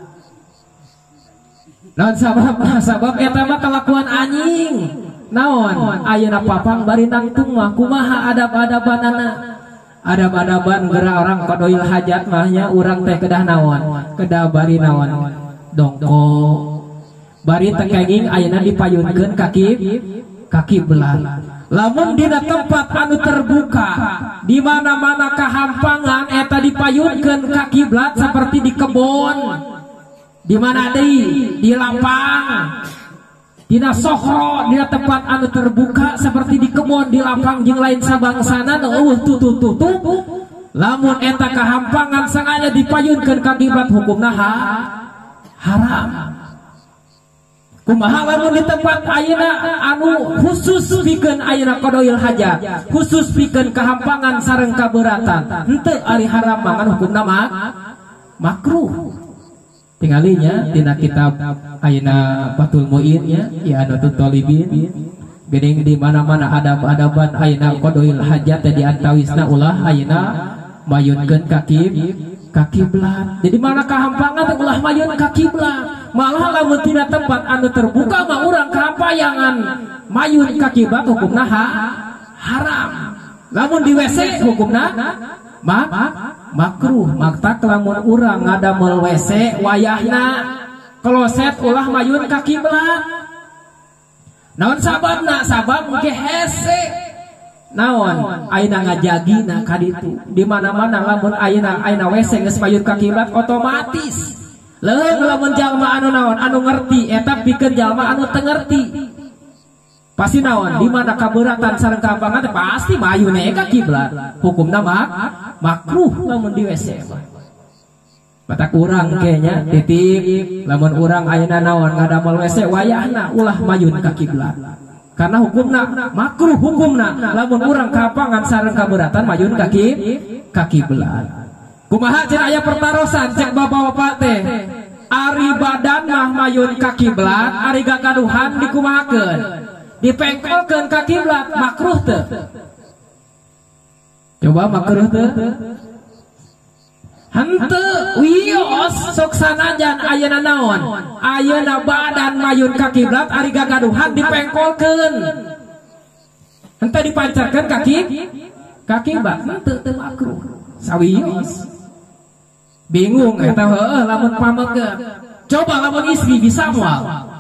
Naon sababna? Sabab eta mah kalakuan anjing. Naon ayeuna papang bari nangtung mah kumaha adab-adabanana? Adab-adaban geura orang qadoil hajat mah nya urang teh kedah naon? Kedah bari naon? Dongko. Bari teu kenging ayeuna dipayunkeun ka kiblat. Lamun dina tempat anu terbuka, di mana-mana kahampangan eta dipayunkeun ka kiblat seperti di kebon, di mana deui? Di lapang. Dina sohro, dina tempat anu terbuka seperti di kebon, di lapang jeung lain sabangsana nu eueuh tutup. Lamun eta kahampangan sengaja dipayunkeun ka kiblat hukumna haram. Kumaha lamun di tempat ayeuna anu khusus pikeun ayeuna qadoil hajat, khusus pikeun kahampangan sareng kaberatan, henteu ari haram mangan hukumna makruh. Tinggalinya dina kitab ayeuna Fathul Muin nya, ya Anatut Thalibin geuning di mana-mana adab-adaban ayeuna qadoil hajat teh diantawisna ulah ayeuna mayunkeun ka kiblat. Jadi mana kahampangan teh ulah mayun ka kiblat. Malah lamun tina tempat anu terbuka mah urang kahampayangan mayun ka kiblat hukumna haram. Lamun di WC hukumna makruh. Maktak lamun urang ngadamel WC wayahna kloset ulah mayun ka kiblat. Naon sababna? Sabab ge hese. Naon ayeuna ngajagina ka ditu. Di mana-mana lamun ayeuna WC geus mayun ka kiblat otomatis leuheung lamun jalma anu naon anu ngerti eta pikeun jalma anu teu ngerti. Pasti naon di mana kaberatan sareng kahampangan teh pasti mayun ka kiblat. Hukumna makruh lamun di WC mah. Batak urang kayaknya titip lamun urang ayeuna naon ngadamel WC wayahna ulah mayun ka kiblat. Karena hukumna makruh hukumna lamun urang kahampangan sareng kaberatan mayun ka kiblat. Kumaha cenah aya pertarosan cek bapak-bapak teh. Ari badan mah mayun ka kiblat, ari gagaduhan dikumahakeun? Dipengkolkeun ka kiblat makruh teu? Coba makruh teu? Henteu wios sok sanajan ayeuna naon? Ayeuna badan mayun ka kiblat ari gagaduhan dipengkolkeun. Henteu dipancarkeun ka kiblat henteu teu makruh. Sawios. Bingung eta heueuh lamun pamekeun. Coba lamun istri bisa moal?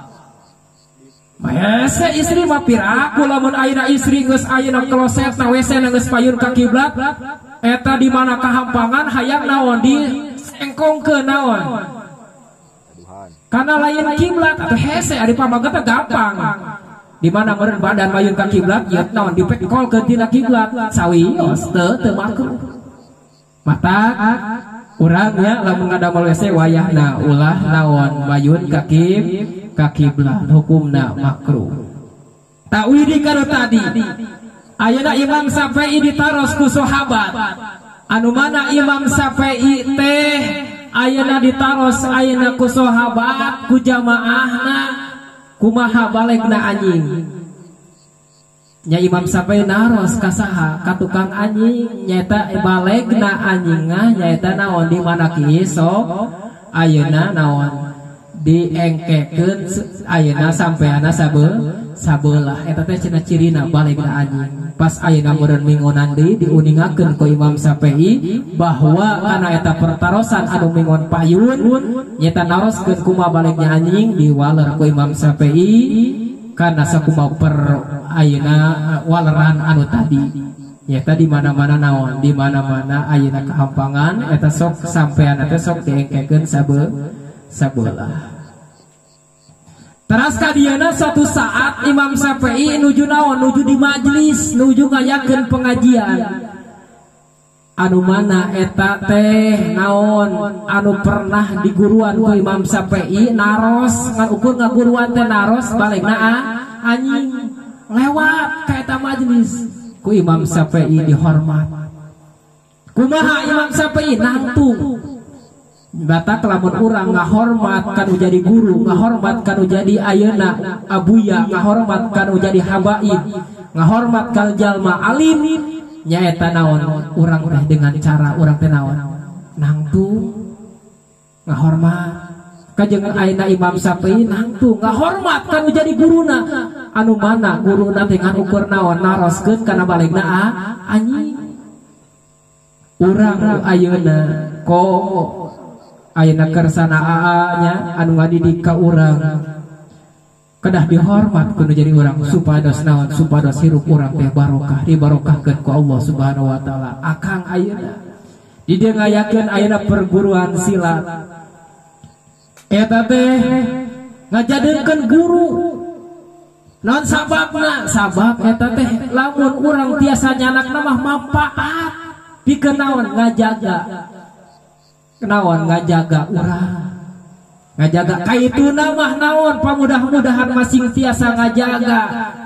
Hese istri mah piraku lamun ayeuna istri geus ayeuna kloset na WC na geus payun ka kiblat eta di mana kahampangan hayang naon di Engkongkeun naon? Karena lain kiblat atau hese ari pamaget teh gampang. Di mana meureun badan mayun ka kiblat ieu naon dipekolkeun tina kiblat sawios teu teu makruh. Mata urang nya lamun ngadamel WC wayahna ulah naon mayun ka kiblat hukumna makruh. Tawidi kanu tadi ayeuna Imam Syafi'i ditaros ku sahabat. Anu mana Imam Syafi'i teh ayeuna ditaros ayeuna ku sahabat ku jamaahna kumaha balegna anjing. Nya Imam Syafi'i naros ka saha ka tukang anjing nyaeta balegna anjingna nyaeta naon di mana kieu sok ayeuna naon diengkekeun ayeuna sampeana sabelah eta teh cenah cirina balegna anjing. Pas ayeuna meureun mingonan deui diuningakeun ku Imam Syafi'i bahwa kana eta pertarosan anu mingon payun nyaeta naroskeun kumaha balegna anjing diwaler ku Imam Syafi'i kana sakumaha per ayeuna waleran anu tadi nyaeta di mana-mana naon di mana-mana ayeuna kahampangan eta sok sampean teh sok diengkekeun sabelah. Teras kadieuna suatu saat Imam Syafi'i nuju naon nuju di majelis nuju ngayakeun pengajian anu mana eta teh naon anu pernah diguruan ku Imam Syafi'i naros ngan ukur ngaguruan teh naros balegna anjing lewat ka eta majelis ku Imam Syafi'i dihormat. Kumaha Imam Syafi'i nangtung batak lamun urang ngahormat kanu jadi guru, ngahormat kanu jadi ayeuna abuya, ngahormat kanu jadi habaib, ngahormat kal jalma alim nyaeta naon urang teh dengan cara urang teh naon nangtung ngahormat kajeng ayeuna Imam Syafi'i nangtung ngahormat kanu jadi guruna anu mana guruna teh ngan ukur naon naroskeun kana balegna anjing. Urang ayeuna komo ayeuna kersana aa-nya anu ngadidik ka urang kedah dihormat kudu jadi urang supados naon supados hirup urang teh barokah dibarokahkeun ku Allah Subhanahu wa taala. Akang ayeuna di dieu ngayakeun ayeuna perguruan silat eta teh ngajadeunkeun guru naon sababna sabab eta teh lamun urang tiasa nyanakna mah manfaat pikeun naon ngajaga naon ngajaga urang ngajaga kaituna mah naon pamudah-mudahan masing tiasa ngajaga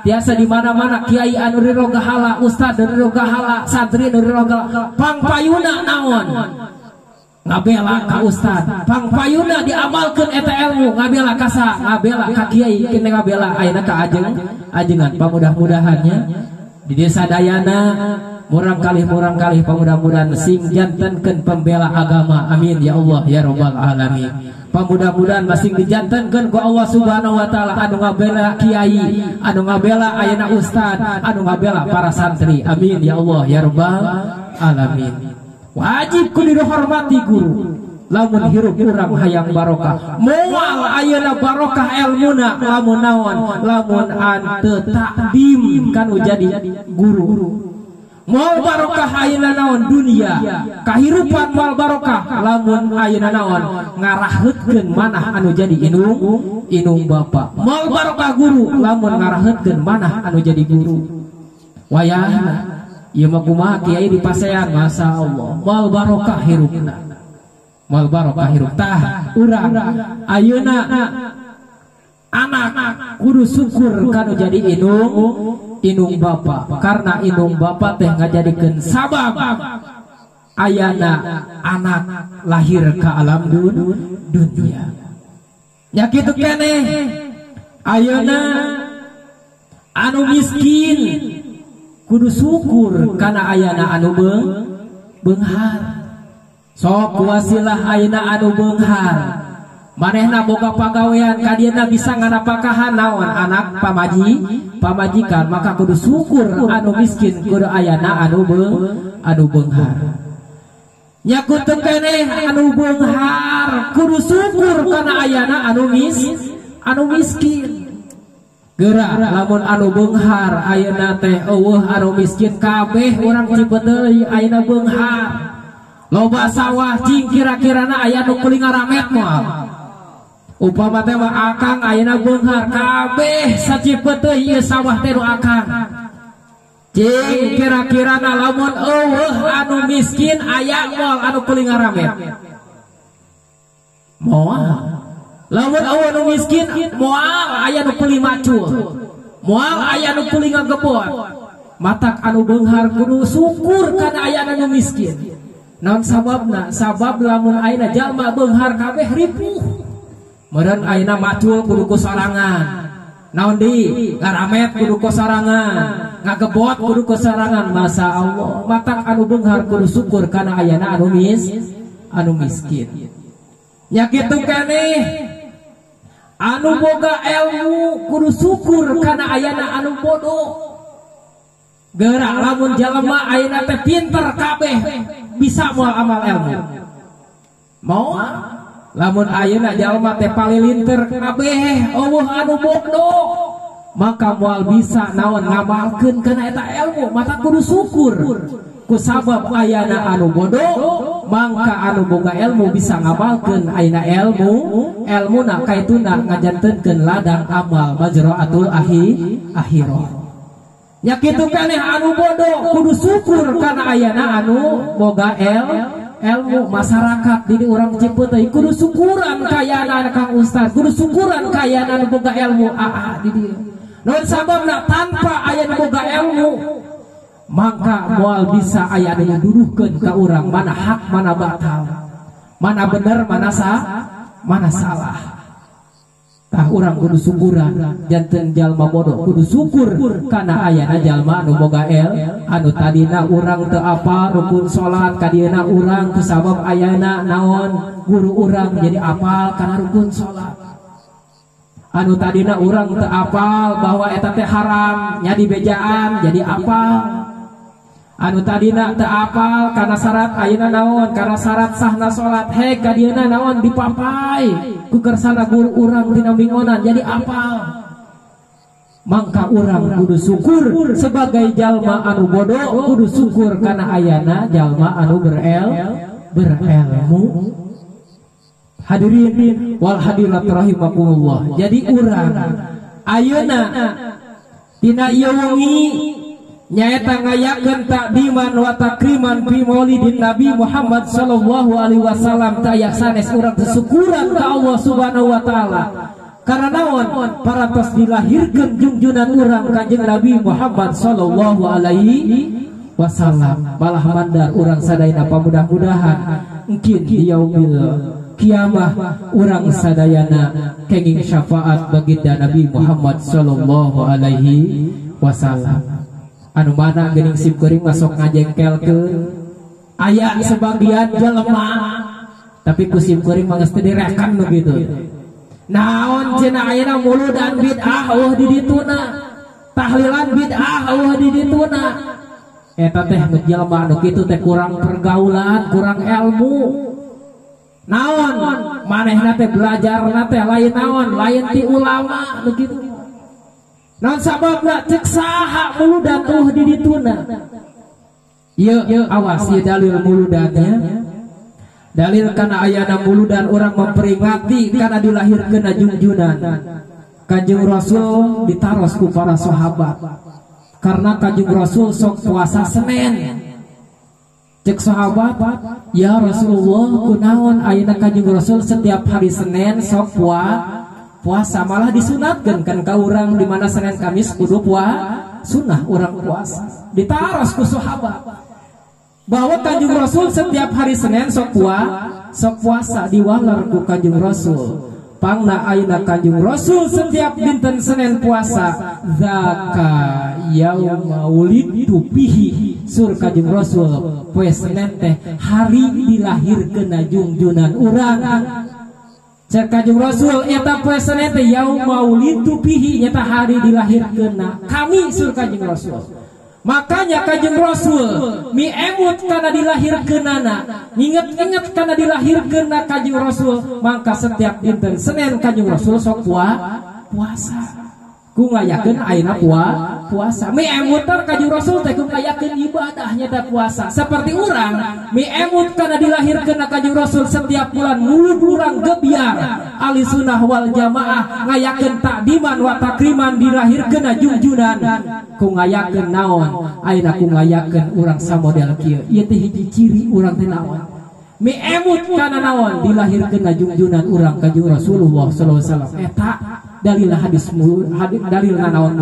tiasa di mana-mana kiai anu rirogahala ustad anu rirogahala santri anu rirogahala pangpayuna naon ngabela ka ustad pangpayuna diamalkeun eta ilmu ngabela ka sa ngabela ka kiai kene ngabela ayeuna ka ajeng ajengan pamudah-mudahannya di desa Dayana murang kalih pamudah-mudahan sing jantenkeun pembela agama amin ya Allah ya rabbal alamin. Pamudah-mudahan masing dijantenkeun ku Allah Subhanahu wa taala anu ngabela kiai anu ngabela ayeuna ustad anu ngabela para santri amin ya Allah ya rabbal alamin. Wajib kudu dihormati guru lamun hirup urang hayang barokah moal ayeuna barokah elmuna lamun naon lamun ante takdim kanu jadi guru. Moal barokah ayeuna naon dunia kahirupan moal barokah lamun ayeuna naon ngaraheutkeun manah anu jadi inung bapa. Moal barokah guru lamun ngaraheutkeun manah anu jadi guru. Wayahna ieu mah kumaha kiai di pasean masyaallah moal barokah hirupna moal barokah hirup. Tah urang ayeuna anak kudu syukur kanu jadi inung bapa karena inung bapa teh ngajadikeun sabab ayana anak lahir ke alam dunia. Nya kitu keneh ayeuna anu miskin kudu syukur kana ayana anu beunghar. Sok wasilah ayeuna anu beunghar manehna boga pagawean kadieuna bisa nganapakahan naon anak pamajikan maka kudu syukur anu miskin kudu ayana anu beunghar. Nya kutu keneh anu beunghar kudu syukur kana ayana anu miskin. Geura lamun anu beunghar ayeuna teh eueuh anu miskin kabeh urang Cipeuteuy ayeuna beunghar. Loba sawah cing kira-kirana aya nu kuli ngaramet moal. Upama teh mah akang ayeuna beunghar kabeh sacipeuteuh ieu sawah teh nu akang. Cing kira-kirana lamun eueuh anu miskin aya moal anu kuli ngaramet. Moal. Lamun eueuh anu miskin moal aya nu kuli macul. Moal aya nu kuli ngagebot. Matak anu beunghar kudu syukur kana aya anu miskin. Naon sababna? Sabab lamun ayeuna jalma beunghar kabeh ripuh. Meureun ayeuna macul kudu ku sorangan. Naon di ngaramet kudu ku sorangan, ngagebot kudu ku sorangan. Masa Allah, matak anu beunghar kudu syukur kana ayana anu anu miskin. Nya kitu keneh anu boga ilmu kudu syukur kana ayana anu bodoh. Geura lamun jalma ayeuna teh pinter kabeh bisa moal amal ilmu. Moal. Lamun ayeuna jalma teh palilinter kabeh eueuh anu bodoh maka moal bisa naon ngamalkeun kana eta ilmu. Maka kudu syukur ku sabab ayana anu bodoh mangka anu boga ilmu bisa ngamalkeun ayeuna ilmu, ilmuna kaituna ngajantenkeun ladang amal majraatul akhirah. Nya kitu keneh anu bodoh kudu syukur kana ayana anu boga ilmu. Masyarakat di urang Cipeuteuy kudu syukuran kayana Kang Ustaz, kudu syukuran kayana anu boga ilmu aa di dieu. Naon sababna? Tanpa aya nu boga ilmu maka moal bisa aya anu duduhkeun ka urang mana hak mana batal, mana bener mana mana salah. Tah urang kudu syukuran janten jalma bodoh kudu syukur kana ayana jalma anu boga anu tadina urang teu apal rukun salat kadieuna urang kusabab ayana naon guru urang jadi apal kana rukun salat. Anu tadina urang teu apal bahwa eta teh haram nya dibejaan jadi apal. Anu tadina teu apal kana syarat ayeuna naon kana syarat sahna salat he kadieuna naon dipapai ku kersana guru urang dina mingonan jadi apal. Mangka urang kudu syukur sebagai jalma anu bodoh kudu syukur kana ayana jalma anu berilmu. Hadirin wal hadirat rahimakumullah. Jadi urang ayeuna dina ieu wengi nyaeta ngayakeun takdiman wa takriman fi maulidin Nabi Muhammad sallallahu alaihi wasallam taya sanes urang syukuran ka Allah Subhanahu wa taala. Karena naon parantos dilahirkeun jungjunan urang Kanjeng Nabi Muhammad sallallahu alaihi wasallam. Malah mandar urang sadayana pamudah-mudahan engkin di yaumil kiamah urang sadayana kenging syafaat baginda Nabi Muhammad sallallahu alaihi wasallam. Anu mana geuning sim kuring masuk ngajengkelkeun aya sebagian jelema tapi ku sim kuring mah geus teu direkan nu kitu. Naon cenah ayeuna muludan bid'ah eueuh di dituna, tahlilan bid'ah eueuh di dituna. Eta teh nu jelema anu kitu teh kurang pergaulan, kurang ilmu. Naon manehna teh belajarna teh lain naon, lain ti ulama nu kitu. Naon sababna cek saha muludan tuh di dituna. Ieu awas ieu dalil muludannya. Dalil kana ayana muludan urang memperingati kana dilahirkeun jungjunan. Kanjeng Rasul ditaros ku para sahabat. Karena Kanjeng Rasul sok puasa Senin. Cek sahabat, ya Rasulullah kunaon ayeuna Kanjeng Rasul setiap hari Senin sok puasa malah disunatkan kan ka urang di mana Senin Kamis kudu sunnah urang puasa. Ditaros ku sahabat bahwa Kanjeng Rasul setiap hari Senin sok puasa diwaler ku Kanjeng Rasul. Pangna ayeuna Kanjeng Rasul setiap dinten Senin puasa zaka yauma wulidtu fihi. Sur Kanjeng Rasul poe Senin teh hari dilahirkeun jungjunan urang. Cek Kanjeng Rasul eta poe Senin teh yauma wulidtu fihi nyata hari dilahirkeunna kami sur Kanjeng Rasul. Makanya Kanjeng Rasul mi emut kana dilahirkeunana, nginget-nginget kana dilahirkeunna Kanjeng Rasul, maka setiap dinten Senin Kanjeng Rasul sok puasa. Ku ngayakeun ayeuna puasa. Mi emutan Kanjeng Rasul teh ku ngayakeun ibadahnya da puasa. Seperti urang mi emut kana dilahirkeun Kanjeng Rasul setiap bulan mulud urang gebiar ahli sunnah wal jamaah ngayakeun takdiman wa takriman dilahirkeun jungjunan ku ngayakeun naon ayeuna ku ngayakeun urang samodel kieu. Ieu teh hiji ciri urang teh naon. Mi emut kana naon dilahirkeun jungjunan urang Kanjeng Rasulullah sallallahu alaihi wasallam. Eta dalil hadis mulu dalil naon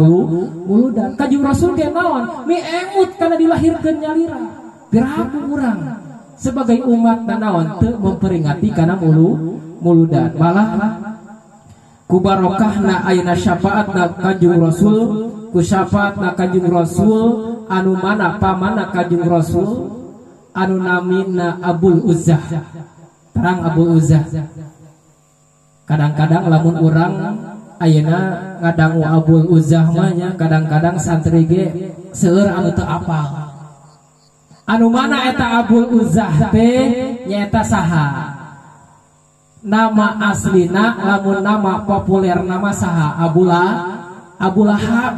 muludan Kanjeng Rasul ge naon mi emut kana dilahirkeun nyalira. Piraku urang sebagai umat naon teu memperingati kana muludan malah ku barokahna ayeuna syafaatna Kanjeng Rasul ku syafaatna Kanjeng Rasul anu mana pamana Kanjeng Rasul anu namina Abul Uzzah. Terang Abul Uzzah. Kadang-kadang lamun urang ayeuna ngadangu Abul Uzzah mah nya kadang-kadang santri ge seueur anu teu apal. Anu mana eta Abul Uzzah teh nyaeta saha? Nama aslina lamun nama populer nama saha? Abu Lahab.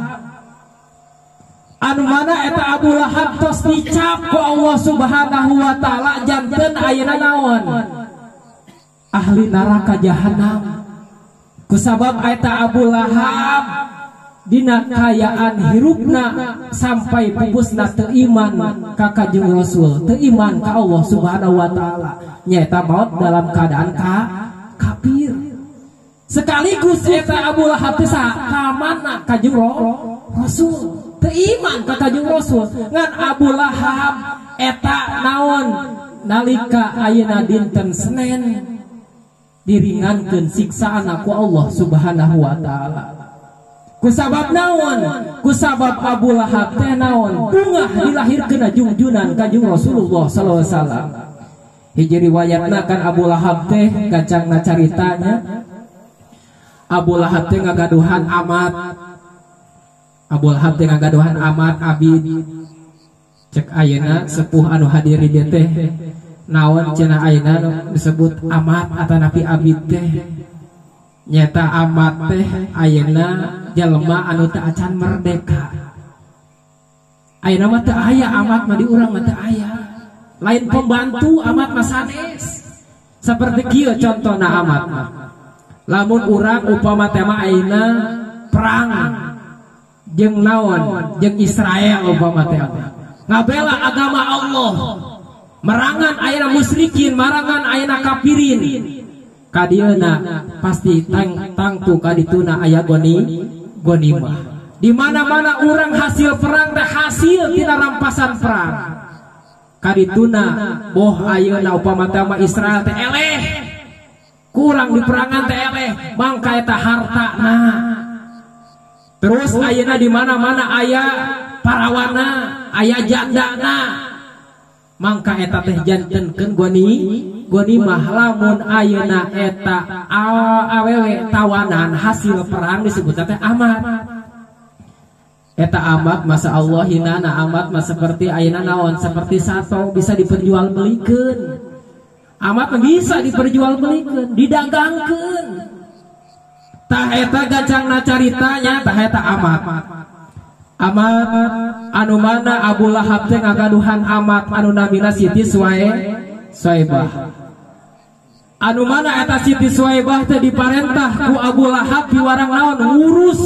Anu mana eta Abu Lahab tos dicap ku Allah Subhanahu wa taala janten ayeuna naon? Ahli neraka jahanam. Kusabab eta Abu Lahab dina kayaan hirupna sampai pupusna teu iman ka Kanjeng Rasul, teu iman ka Allah Subhanahu wa taala. Nyaeta maot dalam keadaan kafir. Sekaligus eta Abu Lahab teh ka mana Kanjeng Rasul, teu iman ka Kanjeng Rasul. Ngan Abu Lahab eta naon nalika ayeuna dinten Senin diringankeun siksaan ku Allah Subhanahu wa taala. Kusabab naon? Kusabab Abu Lahab teh naon? Bungah dilahirkeun jungjunan Kanjeng Rasulullah sallallahu alaihi wasallam. Hiji riwayatna kan Abu Lahab teh gancangna caritanya. Abu Lahab teh ngagaduhan amat. Abu Lahab teh ngagaduhan amat abid. Cek ayeuna sepuh anu hadir di dieu teh naon cenah ayeuna disebut amat atanapi abid teh. Nyata amat teh ayeuna jelema anu teu acan merdeka. Ayeuna mah teu aya amat mah di urang mah teu aya. Lain pembantu amat mah sanes. Seperti kieu contona amat mah. Lamun urang upama teh mah ayeuna perang jeung naon jeung Israel upama teh. Ngabela agama Allah. Merangan ayeuna musyrikin, marangan ayeuna kafirin. Kadieuna pasti tangtu kadituna aya gonimah. Di mana-mana urang hasil perang teh hasil tina rampasan perang. Kadituna boh ayeuna upama teh mah Israel teh eleh. Kurang di perangan teh eleh, mangka eta hartana. Terus ayeuna di mana-mana aya parawana, aya jandana. Mangka eta teh jantenkeun gonimah lamun ayeuna eta awewe tawanan hasil perang disebutna teh amat. Eta amat masa Allah hinana amat mah seperti ayeuna naon seperti sato bisa diperjualbelikeun. Amat bisa diperjualbelikeun, didagangkeun. Tah eta gancangna caritanya tah eta amat. Amat anu mana Abu Lahab teh ngagaduhan amat anu namina Siti Suwaibah. Anu mana eta Siti Suwaibah teh diparentah ku Abu Lahab piwarang naon ngurus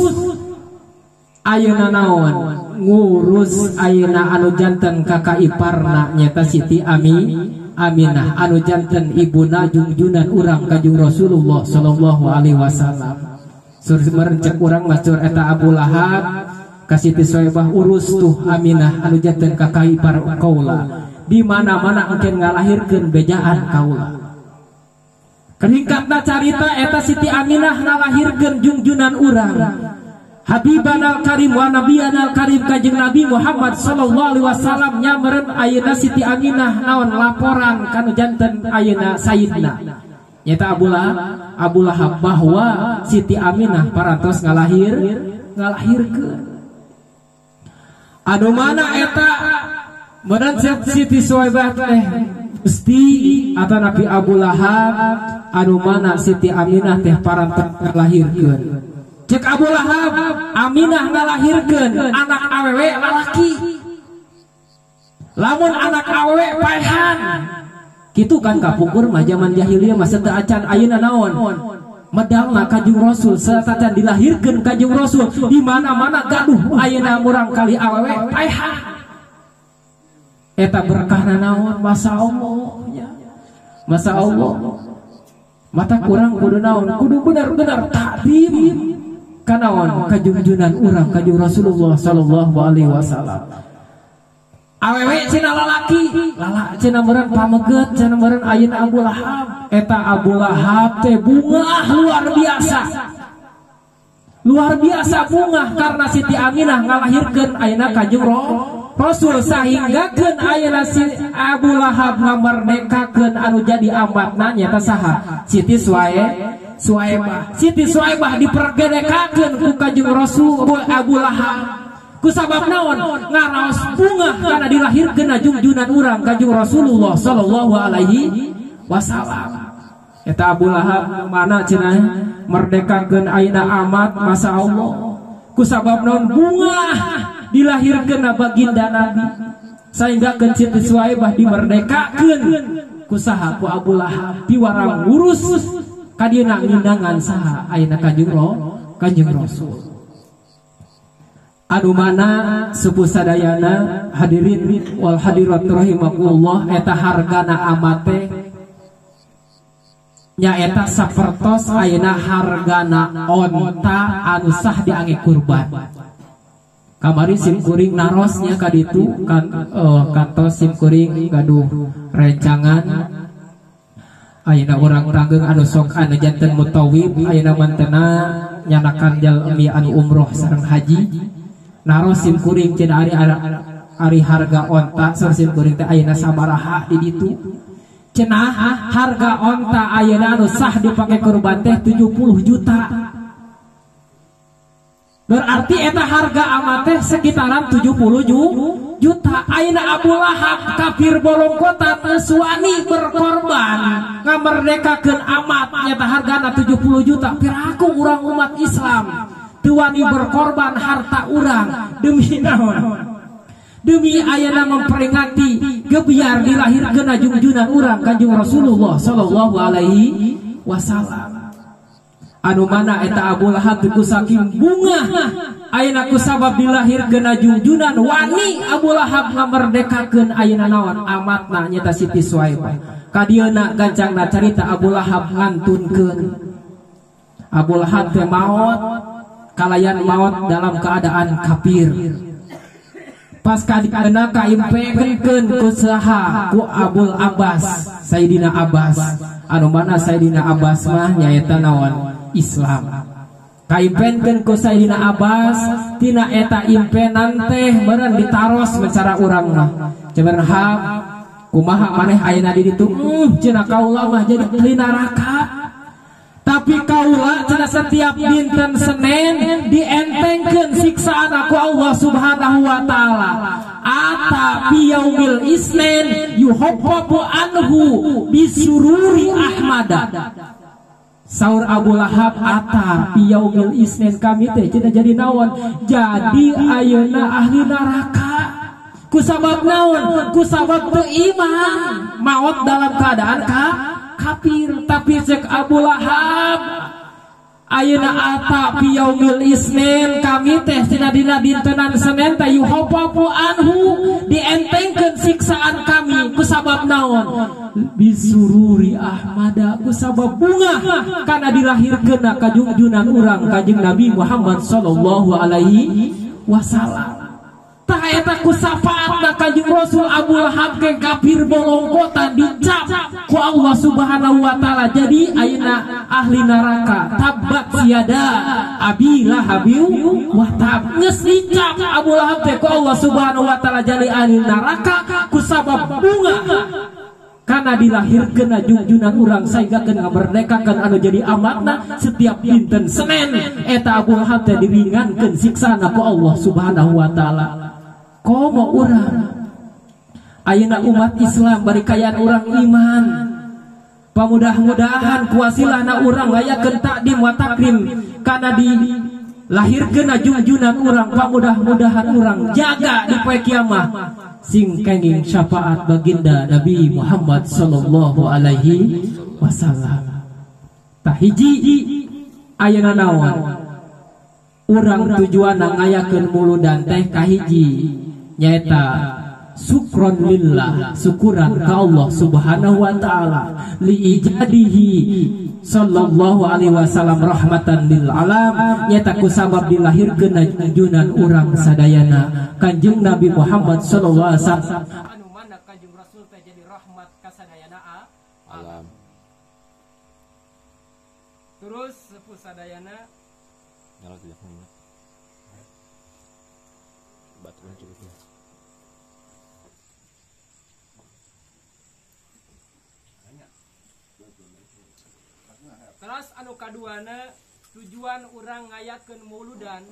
ayeuna naon ngurus ayeuna anu janten kakak iparna nyata Siti Aminah anu janten ibuna jungjunan urang ka Rasulullah sallallahu alaihi wasallam. Sur merencek urang macur eta Abu Lahab ka Siti Suwaibah urus tuh Aminah anu janten kakak ipar kaula. Di mana-mana engken ngalahirkeun bejaan kaula. Keringkatna carita eta Siti Aminah ngalahirkeun jungjunan urang. Habibanal Karim wa Nabiyanal Karim Kanjeng Nabi Muhammad sallallahu alaihi wasallam nyameureun ayeuna Siti Aminah naon laporan kanu janten ayeuna Sayyidna. Nyata Abu Lahab bahwa Siti Aminah parantos ngalahirkeun. Anu mana eta meureun Siti Suwaibah teh Gusti atau Nabi Abu Lahab anu mana Siti Aminah teh parantos ngalahirkeun. Cek Abu Lahab, Aminah ngalahirkeun anak awewe lalaki. Lamun anak awewe paehan. Kitu kan kapungkur mah zaman jahiliyah mah teu acan ayeuna naon. Medalna Kanjeng Rasul satacan dilahirkeun Kanjeng Rasul di mana-mana gaduh ayeuna murang kali awewe paehan. Eta berkahna naon? Masa Allah ya. Masa Allah. Mata kurang kudu naon? Kudu benar-benar takdim kanaon kajungjunan urang kanjeng Rasulullah sallallahu alaihi wasallam. Awewe cenah lalaki, lala cenah meureun pameget, cenah meureun ayeuna Abu Lahab. Eta Abu Lahab teh bungah luar biasa. Luar biasa bungah karena Siti Aminah ngalahirkeun ayeuna Kanjeng Rasul sahinggakeun ayeuna si Abu Lahab ngamerdekakeun anu jadi amatna nyaeta saha? Siti Suwaibah. Siti Suwaibah diperdekakeun ku Kanjeng Rasul Abu Lahab. Kusabab naon? Ngaraos bungah karena dilahirkeun junjunan urang Kanjeng Rasulullah sallallahu alaihi wasallam. Eta Abu Lahab mana cenah merdekakeun ayeuna amat masa Allah. Kusabab naon? Bungah dilahirkeun baginda Nabi. Sahinggakeun Siti Suwaibah dimerdekakeun ku saha? Ku Abu Lahab. Piwarang ngurus ka dieuna ngindangan saha ayeuna Kanjeng Rasul. Anu mana sepuh sadayana hadirin wal hadirat rahimakumullah eta hargana amate nyaeta sapertos ayeuna hargana onta anu sah diangge kurban. Kamari sim kuring narosnya ka ditu kan kantos sim kuring gaduh rencangan ayeuna urang ranggeng anu sok anu janten mutawib ayeuna mantena nyanakan jalmi anu umroh sareng haji. Naros sim kuring cenah ari harga onta seur sim kuring teh ayeuna sabaraha di ditu. Cenah harga onta ayeuna anu sah dipake kurban teh 70 juta. Berarti eta harga amat teh sekitaran 70 juta. Ayeuna Abu Lahab kafir bolongkota teu suwani berkorban ngamerdekakeun amat nyata hargana 70 juta. Piraku urang umat Islam teu wani berkorban harta urang demi naon? Demi ayeuna memperingati gebiar dilahirkeun junjunan urang Kanjeng Rasulullah sallallahu alaihi wasallam. Anu mana eta Abu Lahab ku saking bungah ayeuna ku sabab dilahirkeun junjunan wani Abu Lahab ngamerdekakeun ayeuna naon amatna nyaeta Siti Suwaibah. Ka dieuna gancangna carita Abu Lahab ngantunkeun. Abu Lahab teh maot kalayan maot dalam keadaan kafir. Pas kadieuna kaimpekeun ku saha? Ku Abul Abbas, Sayyidina Abbas. Anu mana Sayyidina Abbas mah nyaeta naon? Islam. Kaimpenkeun ku Sayyidina Abbas tina eta impenan teh meureun ditaros mencara urang mah. Cemer hab kumaha maneh ayeuna di ditu? Cenah kaula mah jadi ahli neraka. Tapi kaula cenah setiap dinten Senin dientengkeun siksaan ku Allah Subhanahu wa taala. Ata fi yaumil isnin yuhaffafu anhu bisururi Ahmada. Saur Abu Lahab ata fi yaumil isnin kami teh cenah jadi naon? Jadi ayeuna ahli neraka. Kusabab naon? Kusabab teu iman, maot dalam keadaan kafir. Tapi cek Abu Lahab ayeuna ata fi yaumil isnin kami teh cenah dina dintenan Senin teh yuhaffafu anhu dientengkeun siksaan kami kusabab naon? Bisururi Ahmada, kusabab bungah kana dilahirkeun ka junjunan urang Kanjeng Nabi Muhammad sallallahu alaihi wasallam. Tah eta ku syafaatna Kanjeng Rasul Abu Lahab ke kafir bolongkotan dicap ku Allah Subhanahu wa taala jadi ayeuna ahli neraka. Tabat siada Abi Lahabiu wa tab. Geus dicap Abu Lahab teh ku Allah Subhanahu wa taala jadi ahli neraka ku sabab bunga karena dilahirkeun junjunan urang sahinggakeun ngamerdekakeun anu jadi amatna setiap dinten Senin eta Abu Lahab teh diringankeun siksana ku Allah Subhanahu wa taala. Komo urang ayeuna umat Islam bari kayaan urang iman. Pamudah-mudahan kuasilahna urang layakeun takdim wa takrim kana di Lahirkeun junjunan urang pamudah-mudahan urang jaga di poe kiamah sing kenging syafaat baginda Nabi Muhammad sallallahu alaihi wasallam. Tah hiji ayeuna naon? Urang tujuanna ngayakeun muludan teh kahiji nyaeta sukron lillah, syukuran ka Allah Subhanahu wa taala li ijadihi sallallahu alaihi wasallam rahmatan lil alam, nyaeta ku sabab dilahirkeun junjunan urang sadayana Kanjeng Nabi Muhammad sallallahu alaihi wasallam anu mana Kanjeng Rasul teh jadi rahmat ka sadayana alam. Terus sepuh sadayana
nyala teleponnya. Baterainya cukup ya.
Terus anu kaduana tujuan urang ngayakeun muludan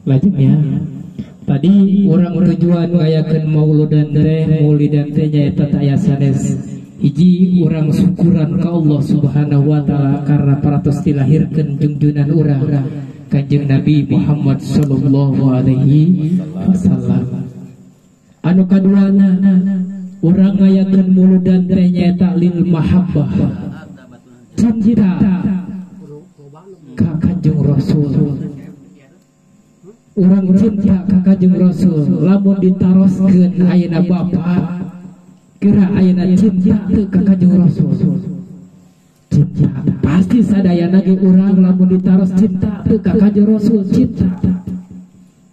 lanjutnya tadi urang tujuan ngayakeun mauludan teh maulidan teh nyaeta aya sanes hiji urang syukuran ka Allah Subhanahu wa taala karena paratos dilahirkeun junjunan urang Kanjeng Nabi Muhammad sallallahu alaihi wasallam. Anu kaduana urang ngayakeun muludan teh nyaeta lil mahabbah, cinta ka Kanjeng Rasul. Urang cinta ka Kanjeng Rasul lamun ditaroskeun ayeuna bapa kira ayeuna cinta teu ka Kanjeng Rasul. Cinta pasti sadayana ge urang lamun ditaros cinta teu ka Kanjeng Rasul cinta.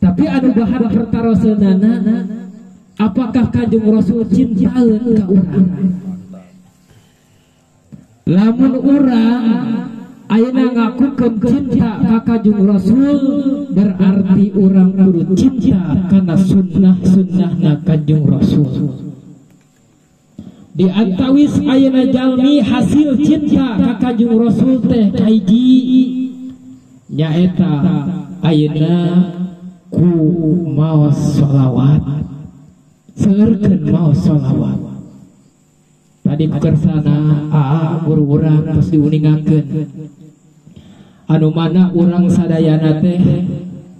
Tapi anu bahan pertaroseunana apakah Kanjeng Rasul cintaeun ka urang? Lamun urang ayeuna ngakukeun cinta ka Kanjeng Rasul berarti urang kudu cinta kana sunnah-sunnahna Kanjeng Rasul. Di antawis ayeuna jalmi hasil cinta ka Kanjeng Rasul teh kahiji nyaeta ayeuna ku maos sholawat, seueurkeun maos sholawat. Tadi kersana aa guru urang tos diuningakeun anu mana urang sadayana teh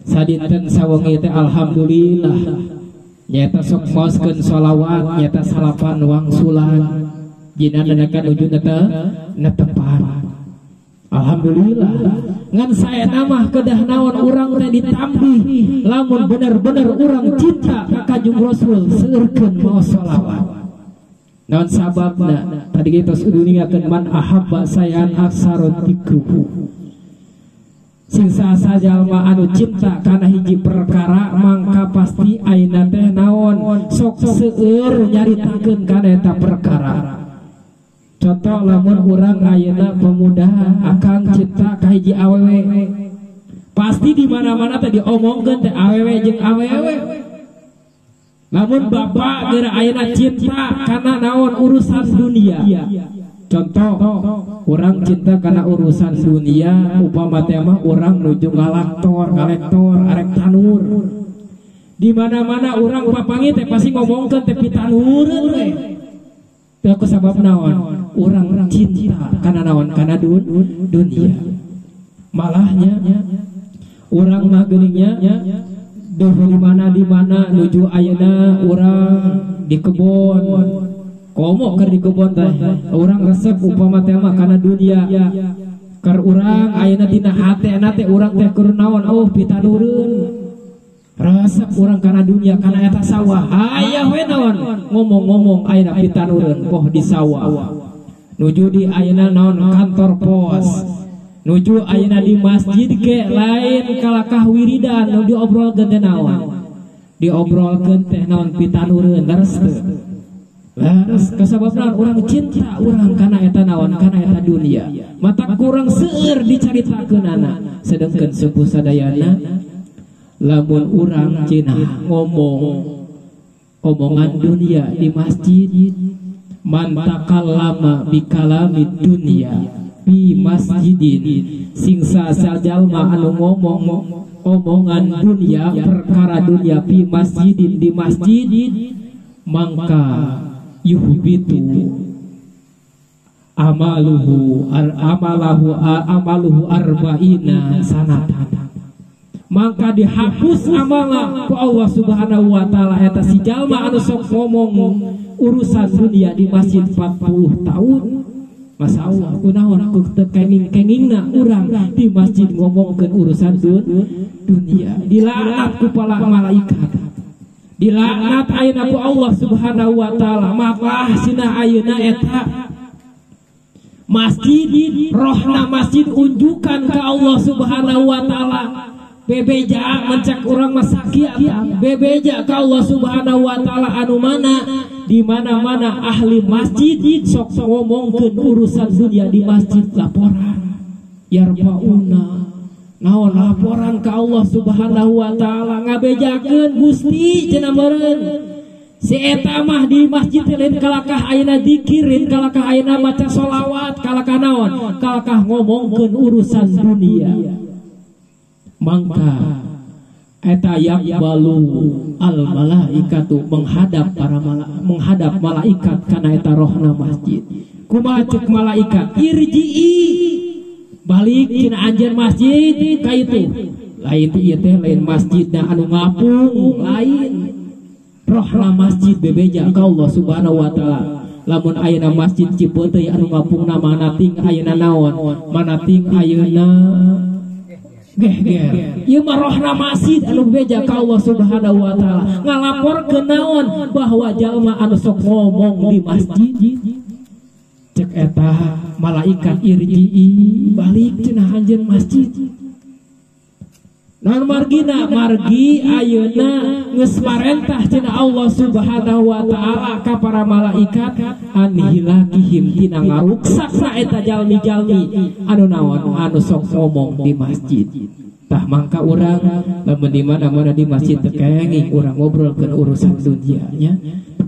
sadinten sawengi teh alhamdulillah nyaeta sok maoskeun sholawat nyaeta salapan wangsulan jina dadakan ujungna teh netepan. Alhamdulillah ngan saena mah kedah naon urang teh ditambih lamun bener-bener urang cinta ka Kanjeng Rasul seueurkeun maos sholawat. Naon sababna tadi kita uningakeun man ahabba sayan aksarun dikruhu. Sing saha jalma anu cinta kana hiji perkara mangka pasti ayeuna teh naon sok seueur nyaritakeun kana eta perkara. Contoh lamun urang ayeuna pemuda akang cinta ka hiji awewe pasti di mana-mana teh diomongkeun teh awewe jeung awewe. Lamun bapak geura ayeuna cinta kana naon urusan dunia. Contoh orang cinta karena urusan dunia upama teh mah orang nuju ngalaktor, ngalektor, arek tanur. Di mana-mana orang papangi teh pasti ngomongkeun teh pitanureun we. Teh ku sabab naon? Urang cinta kana naon? Kana dunia. Malahnya urang mah geuningnya duh di mana nuju ayeuna urang di kebon. Komo keur di kebon teh urang resep upama teh mah kana dunia. Keur urang ayeuna dina hatena teh urang teh keur naon? Oh pitanureun. Resep urang kana dunia kana eta sawah. Aya we naon ngomong-ngomong ayeuna pitanureun poh di sawah. Nuju di ayeuna naon kantor pos. Nuju ayeuna di masjid ge lain kalakah wiridan nu diobrolkeun teh naon? Diobrolkeun teh naon pitanureun leres teu? Leres kasababna urang cinta urang kana eta naon kana eta dunia. Mata kurang seueur dicaritakeunana. Sedengkeun sepuh sadayana lamun urang cenah ngomong omongan dunia di masjid man takallama bikalami dunia Fi masjidin sing sajalma anu ngomong omongan dunia perkara dunia fi masjidin di masjid mangka yuhbitu amaluhu amalahu amaluhu arba'ina sanatan mangka dihapus amala ku Allah Subhanahu wa taala eta si jalma anu sok ngomong urusan dunia di masjid 40 tahun. Masa Allah kunaon ku teu kenging-kengingna urang di masjid ngomongkeun urusan dunia dilaknat ku para malaikat dilaknat ayeuna ku Allah Subhanahu wa taala maka sina ayeuna eta masjid rohna masjid unjukan ka Allah Subhanahu wa taala bebeja mencak urang mah sakiat bebeja ka Allah Subhanahu wa taala anu mana di mana-mana ahli masjid sok ngomongkeun urusan dunia di masjid laporan yarfauna naon laporan ka Allah Subhanahu wa taala ngabejakeun Gusti cenah meureun si eta mah di masjid lain kalakah ayeuna dikirin kalakah ayeuna maca sholawat kalakah naon kalakah ngomongkeun urusan dunia mangka eta yaqbalu al malaikatu menghadap para menghadap malaikat kana eta rohna masjid kumaha cek malaikat irji'i balik cenah anjeun masjid ka itu lain ieu teh lain masjidna anu ngapung lain rohna masjid bebeja ka Allah Subhanahu wa taala lamun ayeuna masjid Cipeuteuy anu ngapungna mana ting ayeuna naon mana ting ayeuna geger ieu mah rohna masjid anu beja ka Allah Subhanahu wa taala ngalaporkeun naon bahwa jalma anu sok ngomong di masjid cek eta malaikat irji'i balik cenah anjeun masjid naon margina margi ayeuna geus marentah cenah Allah Subhanahu wa taala ka para malaikat an hilakihim tina ngaruksakna eta jalmi-jalmi anu naon anu sok ngomong di masjid tah mangka urang lamun di mana-mana di masjid teu kenging urang ngobrolkeun urusan dunia nya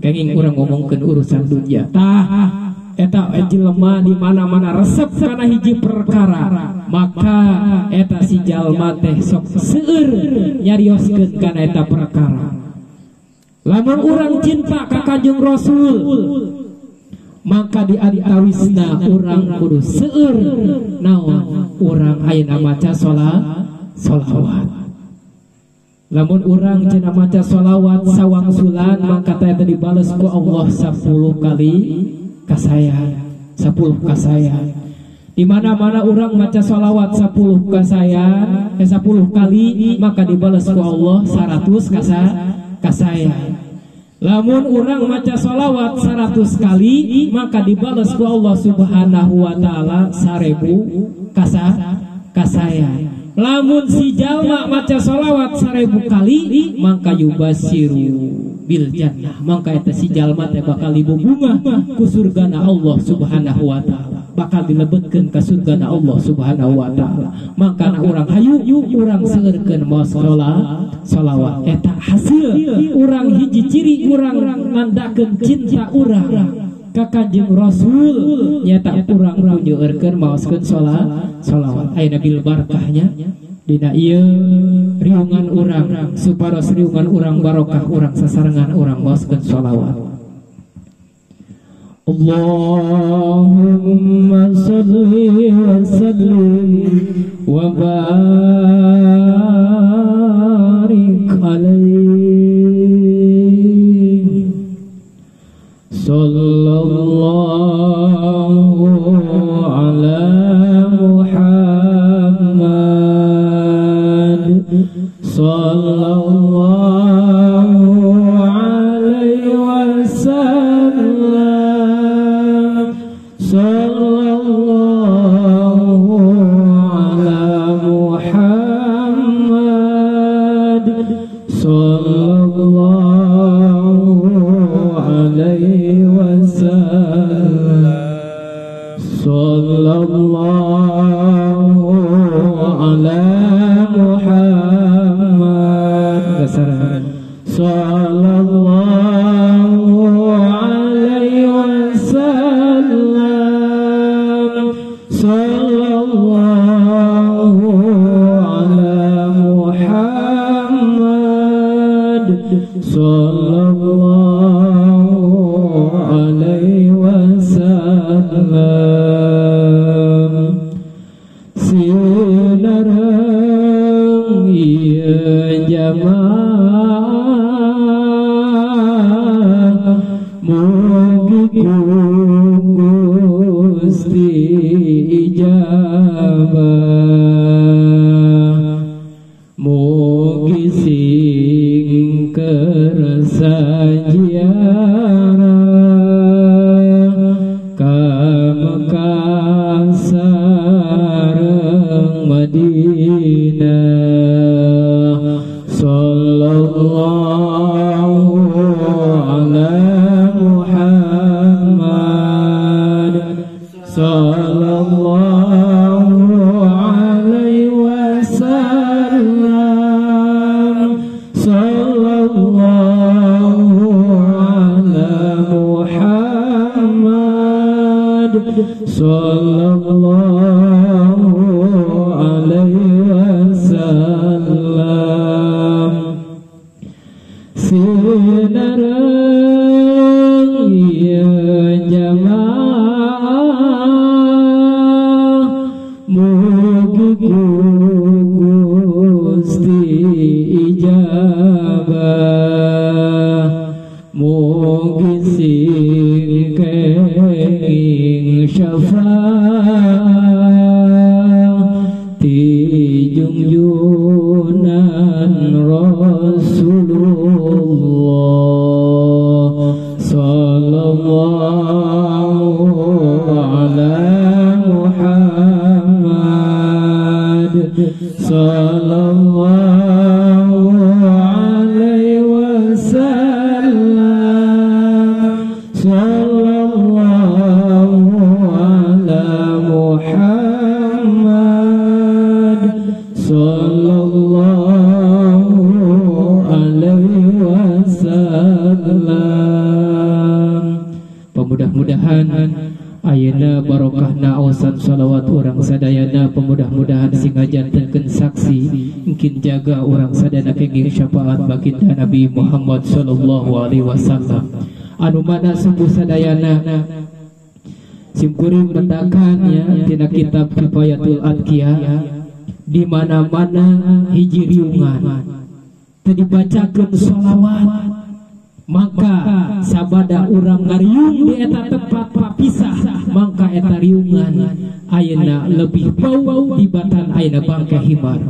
kenging urang ngomongkeun urusan dunia tah eta jelema di mana-mana resep kana hiji perkara maka eta si jalma teh sok seueur nyarioskeun kana eta perkara lamun urang cinta ka Kanjeng Rasul maka di antawisna urang kudu seueur naon urang ayeuna maca sholawat lamun urang cenah maca sholawat sawangsulan maka teh dibales ku Allah 10 kali kasaya 10 kasaya di mana-mana orang maca sholawat 10 kasaya 10 kali maka dibalas ku Allah 100 kasaya lamun orang maca sholawat 100 kali maka dibalas ku Allah Subhanahu wa taala 1000 kasaya lamun si jalma maca sholawat 1000 kali maka yubasiru bil jannah mangka eta si jalma teh bakal dibubungah ku surgana Allah Subhanahu wa taala bakal dilebetkeun ka surgana Allah Subhanahu wa taala mangkana urang hayu urang seueurkeun maos sholawat eta hasil urang hiji ciri urang nandakeun cinta urang ka Kanjeng Rasul nyata urang punyeueurkeun maoskeun sholawat ayeuna bil barakahnya dina ieu riungan urang supados riungan urang barokah urang sasarengan urang maoskeun sholawat Allahumma sholli wa sallim wa barik alaihi sallallahu ala Muhammad sallallahu alaihi wasallam sallallahu ala Muhammad sallallahu alaihi wasallam sallallahu ala Muhammad sallallahu alaihi wasallam. Sallallahu ala Muhammad sallallahu alaihi wasallam. Sinareng ieu jamaah mugi ku Gusti ijabah, mugi sing kersa ziarah ka Mekah sareng Madinah. Sallallahu ala Muhammad sallallahu alaihi wasallam. Sallallahu ala Muhammad sallallahu alaihi wasallam. Sinareng ieu jamaah mugi ku Gusti ijabah, mugi sing kenging syafaat ti junjunan Rasulullah. Sallallahu ala Muhammad sallallahu alaihi wasallam. Sallallahu ala Muhammad sallallahu alaihi wasallam. Pemudah-mudahan ayeuna barokahna awasan shalawat urang sadayana, pemudah-mudahan sing ngajantenkeun saksi mungkin jaga urang sadayana kenging syafaat baginda Nabi Muhammad sallallahu alaihi wasallam. Anu mana sepuh sadayana simkuring mentakan ya tina kitab Kifayatul Adqiyah, di mana-mana hiji riungan teu dibacakeun shalawat maka sabada urang ngariung di eta tempat papisah, mangka eta riungan ayeuna lebih bau dibatan ayeuna bangke himar,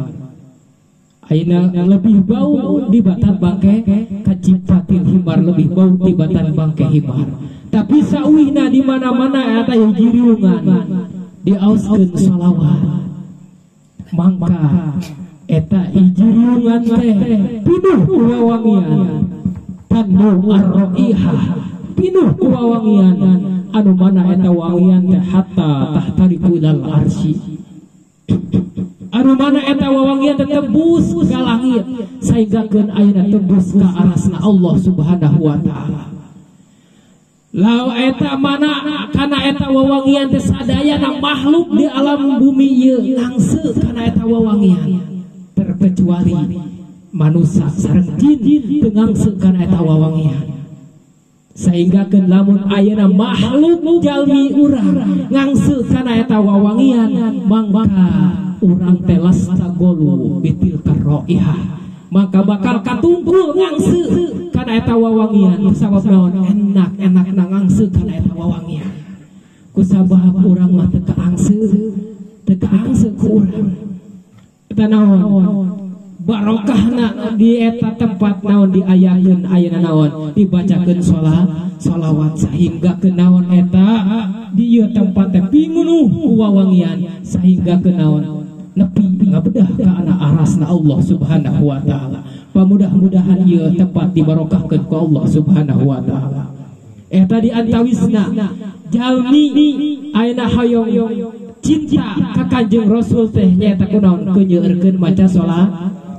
ayeuna lebih bau dibatan bangke kacipatil himar, lebih bau dibatan bangke himar. Tapi sauwihna di mana-mana eta hiji riungan diaoskeun shalawat, mangka eta hiji riungan teh pinuh ku wawangian tannu ar-raihah, pinuh ku wawangian anu mana eta wangian teh hatta tahtariku ilal arsy, anu mana eta wawangian teh tembus ka langit sahinggakeun ayeuna tembus ka arasna Allah Subhanahu wa taala. Law eta mana kana eta wawangian teh sadayana makhluk di alam bumi ieu ngangse kana eta wawangian, terkecuali manusia sareng jin teu ngangse kana eta wawangian. Sehingga keun lamun ayeuna makhluk jalmi urang ngangse kana eta wawangian, mangka urang teh lastagolu bitil karroihah, maka bakal katungkul ngangse kana eta wawangian. Kusabab naon? Enak-enak ngangse kana eta wawangian. Kusabab urang mah teu kaangse, teu kaangse ku urang. Eta naon? Barokahna di eta tempat naon diayakeun ayeuna naon dibacakeun sholawat sehingga ke naon eta di ieu tempat teh pingunuh ku wawangian sehingga ke naon nepi ngabedah ka ana arasna Allah Subhanahu wa taala. Pamudah-mudahan ieu tempat dibarokahkeun ku Allah Subhanahu wa taala. Eta di antawisna jalmi ayeuna hoyong cinta ka Kanjeng Rasul teh nyaeta kunaon keunyeurkeun maca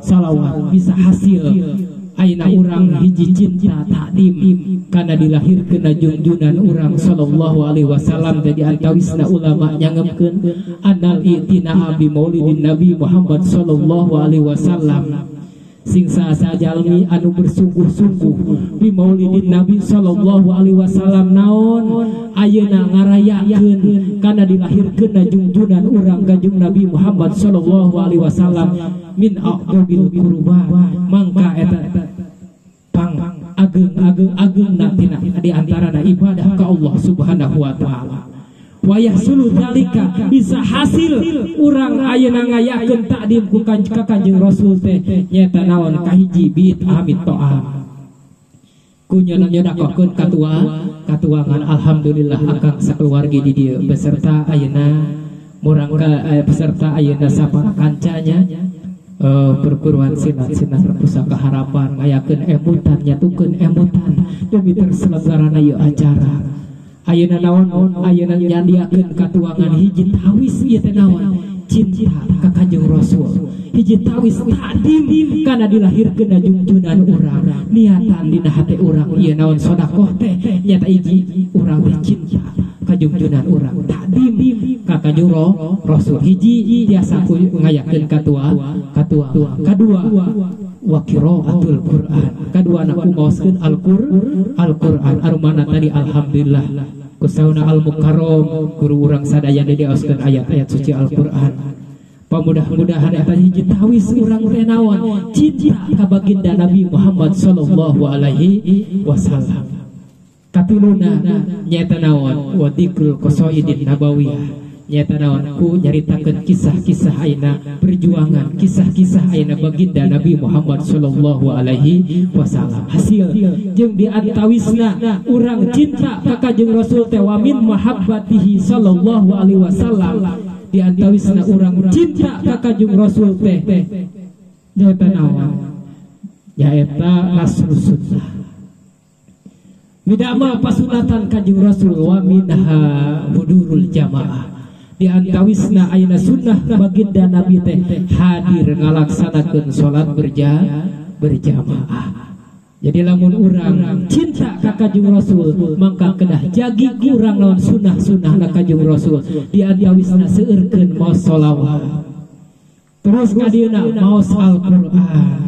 sholawat bisa hasil Ayeuna urang hiji cinta takdim kana dilahirkeun junjunan urang sallallahu alaihi wasallam jadi antawisna ulama nyangemkeun anal itina bi maulidin Nabi Muhammad sallallahu alaihi wasallam sing saha jalmi anu bersungguh-sungguh bi maulidin Nabi sallallahu alaihi wasallam naon ayeuna ngarayakeun kana dilahirkeun junjunan urang Kanjeng Nabi Muhammad sallallahu alaihi wasallam min aqdabil qurba mangka eta pang ageng-ageng tina di antarana ibadah ka Allah Subhanahu wa taala. Wa yahsulu dzalika bisa hasil urang ayeuna ngayakeun takdim ku ka Kanjeng Rasul teh nyaeta naon kahiji bit amit ta'am ku nyodakokeun katuangan alhamdulillah akang sakeluargi di dieu beserta ayeuna murang peserta ayeuna sapara kancanya perguruan silat sinar pusaka harapan ngayakeun emutan nyatukeun emutan demi terselenggarana ieu acara ayeuna naon ayeuna nyandiakeun katuangan hiji tawis ieu teh naon cinta ka Kanjeng Rasul hiji tawis takdim kana dilahirkeun junjunan urang niatan dina hate urang ieu naon sedekah teh nyata hiji urang teh cinta ka junjunan urang takdim ka Kanjeng Rasul hiji tiasa ku ngayakeun katua kadua wa qiraatul Quran kadua na ku maoskeun Al-Qur'an anu mana tadi alhamdulillah kusauna al-mukarram guru urang sadaya dioskeun ayat-ayat suci Al-Qur'an pamudah-mudahan eta hiji tawis urang teh naon cinta ka baginda Nabi Muhammad sallallahu alaihi wasallam katiluna nyaeta naon wa dzikrul qasaidin nabawiyah nyaeta naon ku nyaritakeun kisah-kisah ayeuna perjuangan kisah-kisah ayeuna baginda Nabi Muhammad sallallahu alaihi wasallam hasil jeung di antawisna urang cinta ka Kanjeng Rasul teh wa min mahabbatihi sallallahu alaihi wasallam di antawisna urang cinta ka Kanjeng Rasul teh nyaeta naon nyaeta nasrus sunnah midama pasunatan Kanjeng Rasul wa minha hudurul jamaah di antawisna ayeuna sunnah baginda Nabi teh hadir ngalaksanakeun salat berjamaah. Jadi lamun urang cinta ka Kanjeng Rasul mangka kedah jagi urang lawan sunnah-sunnah ka Kanjeng Rasul di antawisna seueurkeun maos sholawat terus kadieuna maos Al-Qur'an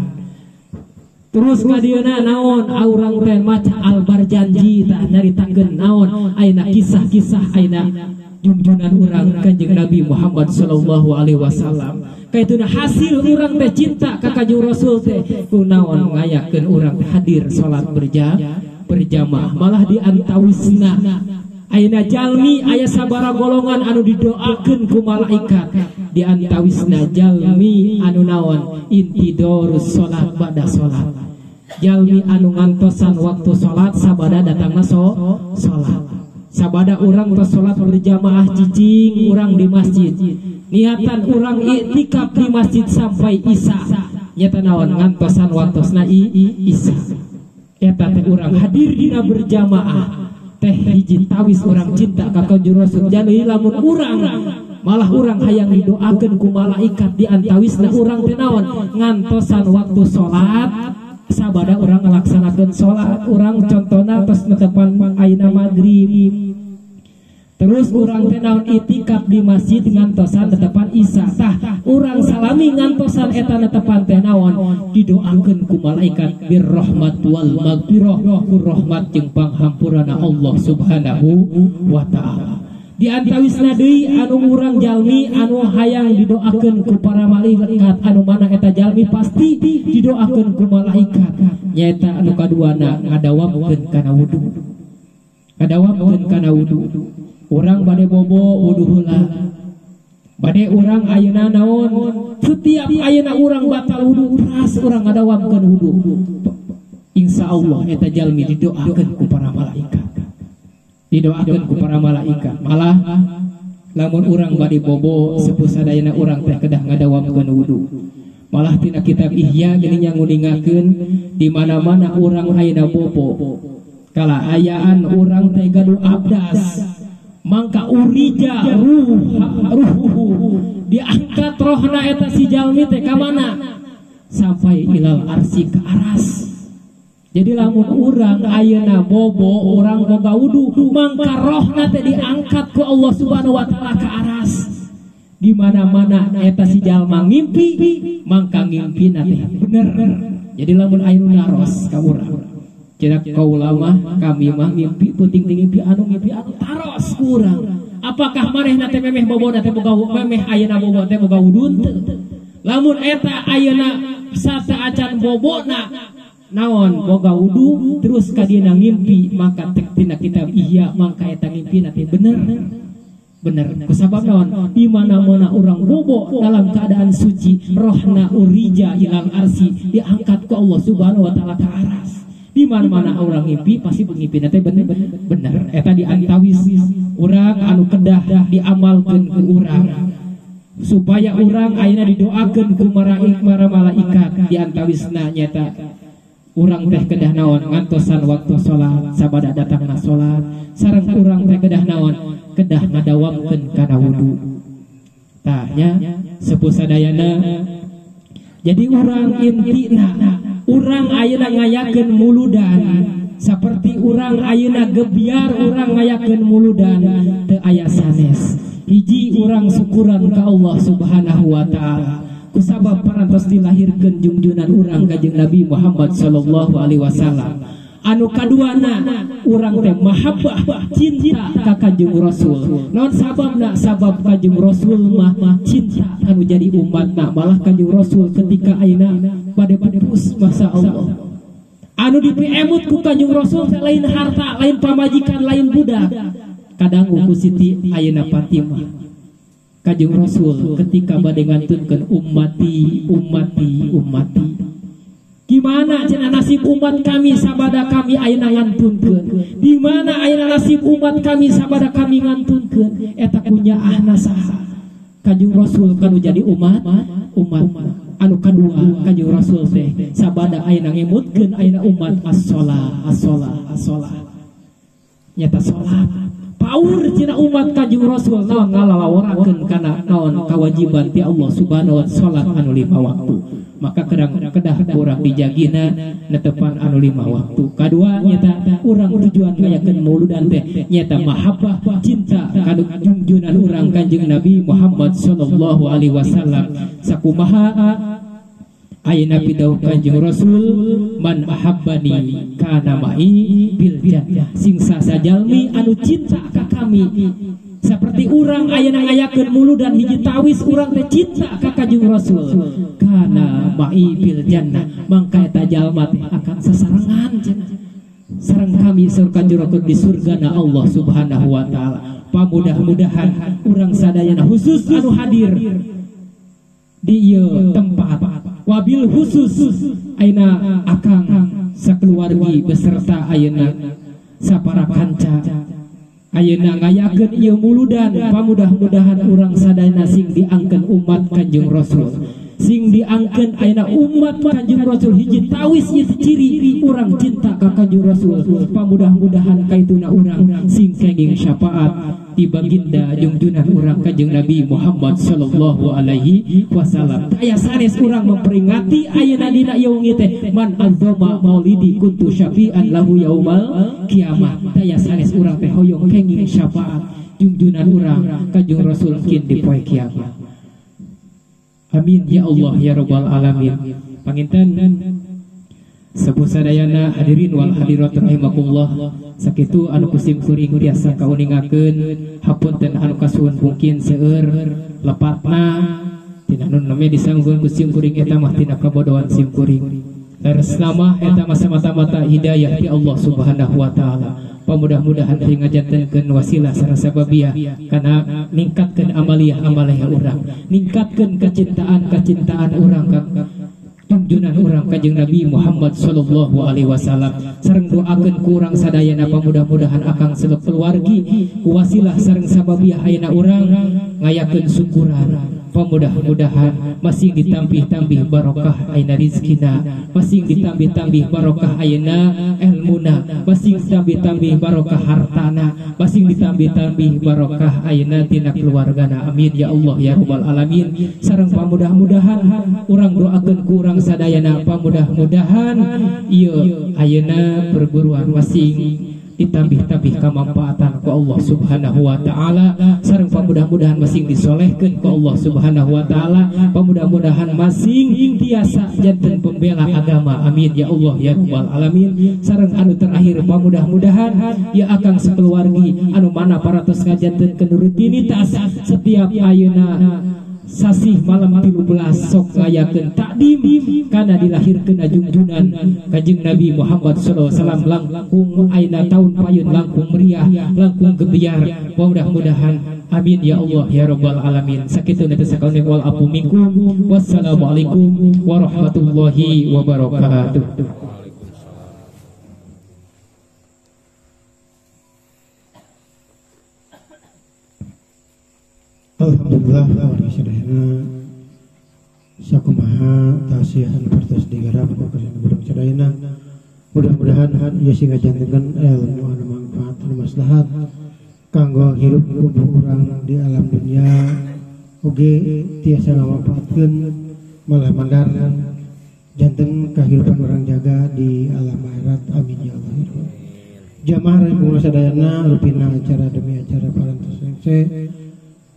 terus kadieuna naon urang teh maca Al-Barjanji tah nyaritakeun naon ayeuna kisah-kisah ayeuna junjunan urang Kanjeng Nabi Muhammad sallallahu alaihi wasallam kaituna hasil urang teh cinta ka Kanjeng Rasul teh kunaon ngayakeun urang teh hadir salat berjamaah malah di antawisna ayeuna jalmi aya sabara golongan anu didoakeun ku malaikat di antawisna jalmi anu naon intidorus salat ba'da salat jalmi anu ngantosan waktu salat sabada datangna salat sabada urang tos salat berjamaah cicing urang di masjid niatan urang iktikaf di masjid sampai isya nyata naon ngantosan waktosna isya eta teh urang hadir dina berjamaah teh hiji tawis urang cinta ka Kanjeng Rasul jadi lamun urang malah urang hayang didoakeun ku malaikat di antawisna urang teh naon ngantosan waktu salat sabada urang ngalaksanakeun salat urang contona tos netepan ayeuna magrib terus urang teh naon itikaf di masjid ngantosan netepan isya tah urang salami ngantosan eta netepan teh naon didoakeun ku malaikat birrahmat wal magfirah ku rahmat jeung panghampurana Allah Subhanahu wa taala di antawisna deui anu urang jalmi anu hayang didoakeun ku para malaikat anu mana eta jalmi pasti didoakeun ku malaikat nyaeta anu kaduana ngadawamkeun kana wudu ngadawamkeun kana wudu urang bade bobo wudu heula bade urang ayeuna naon setiap ayeuna urang batal wudu teras urang ngadawamkeun wudu insyaallah eta jalmi didoakeun ku para malaikat didoakeun ku para malaikat malah lamun urang bade bobo sepuh sadayana urang teh kedah ngadawamkeun wudu malah tina kitab Ihya geuning nguningakeun di mana-mana urang ayeuna bobo kala ayaan urang teh gaduh abdas mangka urija ruhuhu diangkat rohna eta si jalmi teh ka mana sampai ilal arsi ke aras. Jadi lamun urang ayeuna bobo urang boga wudu mangka rohna teh diangkat ku Allah Subhanahu wa taala ka aras. Di mana-mana eta si jalma ngimpi mangka ngimpina teh bener. Jadi lamun ayeuna naros ka urang cenah kaula mah kami mah ngimpi peuting teh ngimpi anu taros ku urang. Apakah manehna teh memeh bobona teh boga memeh ayeuna bobo teh boga wudu teu? Lamun eta ayeuna sata acan bobona naon boga wudu terus ka dieuna ngimpi maka tek tina kitab Ihya mangka eta ngimpina teh bener. Bener kusabab naon di mana-mana urang bobo dalam keadaan suci rohna urija ilal arsi diangkat ku Allah Subhanahu wa taala ka aras. Di mana-mana urang ngimpi pasti ngimpina teh bener bener eta diantawis urang anu kedah diamalkeun ku urang supaya urang ayeuna didoakeun ku para malaikat diantawisna nyata urang teh kedah naon ngantosan waktu salat sabada datangna salat sareng urang teh kedah naon kedah ngadawamkeun kana wudu. Tah nya sepuh sadayana. Jadi urang intina urang ayeuna ngayakeun muludan saperti urang ayeuna gebiar urang ngayakeun muludan teu aya sanes. Hiji urang syukuran ka Allah Subhanahu wa taala kusabab parantos dilahirkeun jungjunan urang Kanjeng Nabi Muhammad sallallahu alaihi wasallam. Anu kaduana urang teh mahabbah cinta ka Kanjeng Rasul. Naon sababna? Sabab Kanjeng Rasul mah cinta anu jadi umatna. Malah Kanjeng Rasul ketika ayeuna bade pupus masa Allah. Anu dipiemut ku Kanjeng Rasul teh lain harta, lain pamajikan, lain budak. Kadang ku Siti ayeuna Fatimah. Kanjeng Rasul ketika bade ngantunkeun ummati ummati ummati. Gimana cenah nasib umat kami sabada kami ayeuna ngantunkeun? Di mana ayeuna nasib umat kami sabada kami ngantunkeun? Eta kunyaahna saha? Kanjeng Rasul kanu jadi umat umat anu kadua Kanjeng Rasul teh sabada ayeuna ngemutkeun ayeuna umat as-shalah as-shalah as-shalah. Nyata salat paur cenah umat Kanjeng Rasul naon ngalalaworakeun kana naon kawajiban ti Allah Subhanahu wa taala salat anu lima waktu. Maka kedah urang dijagina netepan anu lima waktu. Kadua nyata urang tujuan ngayakeun muludan teh nyata mahabbah cinta ka jungjunan urang Kanjeng Nabi Muhammad sallallahu alaihi wasallam. Sakumaha ayeuna pidauh Kanjeng Rasul man ahabbani kana ma'i bil jannah. Sing sasajalmi anu cinta ka kami seperti urang ayeuna ngayakeun muludan hiji tawis urang teh cinta ka Kanjeng Rasul kana ma'i bil jannah mangka eta jalma teh akan sasarengan cenah sareng kami saur Kanjeng Rasul di surgana Allah Subhanahu wa taala. Pamudah-mudahan urang sadayana khusus anu hadir di ieu tempat wabil khusus ayeuna akang sakeluargi beserta ayeuna sapara kanca ayeuna ngayakeun ieu muludan pamudah-mudahan urang sadayana sing diangkeun umat Kanjeng Rasul sing diangkeun ayeuna umat Kanjeng Rasul hiji tawis ieu ciri urang cinta ka Kanjeng Rasul pamudah-mudahan kaituna urang sing kenging syafaat di baginda jungjunan urang Kanjeng Nabi Muhammad sallallahu alaihi wasallam. Aya sanes urang memperingati ayeuna dina ieu wengi teh man azama maulidi kuntu syafi'an lahu yaumal kiamah. Aya sanes urang teh hoyong kenging syafaat jungjunan urang Kanjeng Rasul kin di poe kiamat. Amin ya Allah ya rabbal alamin. Panginten sepuh sadayana hadirin wal hadirat rahimakumullah. Sakitu anu kusim kuring tiasa kauningakeun hapunten anu kasuhun mungkin seueur lepatna tina nu nami disangguan kusim kuring eta mah tina kabodohan sim kuring. Leres nama eta mah semata-mata hidayah ti Allah Subhanahu wa taala. Pamudah-mudahan teh ngajantenkeun wasilah sareng sababiah kana ningkatkeun amaliyah-amaliyah urang, ningkatkeun kacintaan-kacintaan urang ka junjunan urang Kanjeng Nabi Muhammad sallallahu alaihi wasallam. Sareng doakeun ku urang sadayana pamudah-mudahan akang selep keluargi ku wasilah sareng sababiah ayeuna urang ngayakeun syukuran Pamudah-mudahan masing ditambih-tambih barokah ayeuna rizkina, masing ditambih-tambih barokah ayeuna ilmuna, masing ditambih-tambih barokah hartana, masing ditambih-tambih barokah ayeuna tina keluargana. Amin ya Allah ya rabbal alamin. Sareng pamudah-mudahan urang doakeun ku urang sadayana, pamudah-mudahan ieu ayeuna perguruan masing ditambih-tambih kemanfaatan ku Allah Subhanahu wa taala. Sareng pamudah-mudahan masing disolehkeun ku Allah Subhanahu wa taala. Pamudah-mudahan masing tiasa janten pembela agama. Amin ya Allah ya rabbal alamin. Sareng anu terakhir pamudah-mudahan ya akang sekeluargi anu mana paratos ngajantenkeun rutinitas setiap ayeuna sasih malam 13 sok ngayakeun takdim kana dilahirkeun ajungjunan Kanjeng Nabi Muhammad sallallahu alaihi wasallam langkung ayeuna taun payun langkung meriah langkung gebiar. Mudah-mudahan amin ya Allah ya rabbal alamin. Sakitu na sakaune wal afu minkum. Wassalamualaikum warahmatullahi wabarakatuh.
Alhamdulillah warga sadayana sakumaha tasih anu pertos digarap ku urang sadayana. Mudah-mudahan ieu sing ngajantenkeun ilmu anu manfaat anu maslahat kanggo hirup urang di alam dunia oge tiasa ngamanfaatkeun malah mandar janten kahirupan urang jaga di alam akhirat. Amin ya Allah. Jamaah rahimakumullah sadayana rupina acara demi acara parantos rengse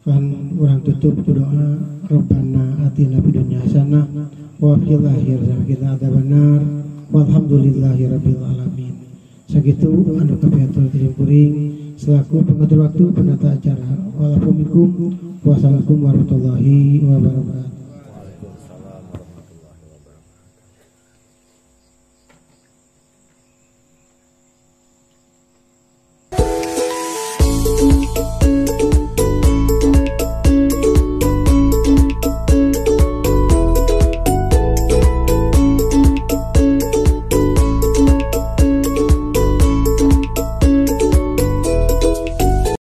kan urang tutup ku doa Rabbana atina fid dunya hasanah wa fil akhirati hasanah adzabannar walhamdulillahi rabbil alamin. Sakitu anu kapihatur ti kuring selaku pengatur waktu penata acara. Wassalamualaikum warahmatullahi wabarakatuh.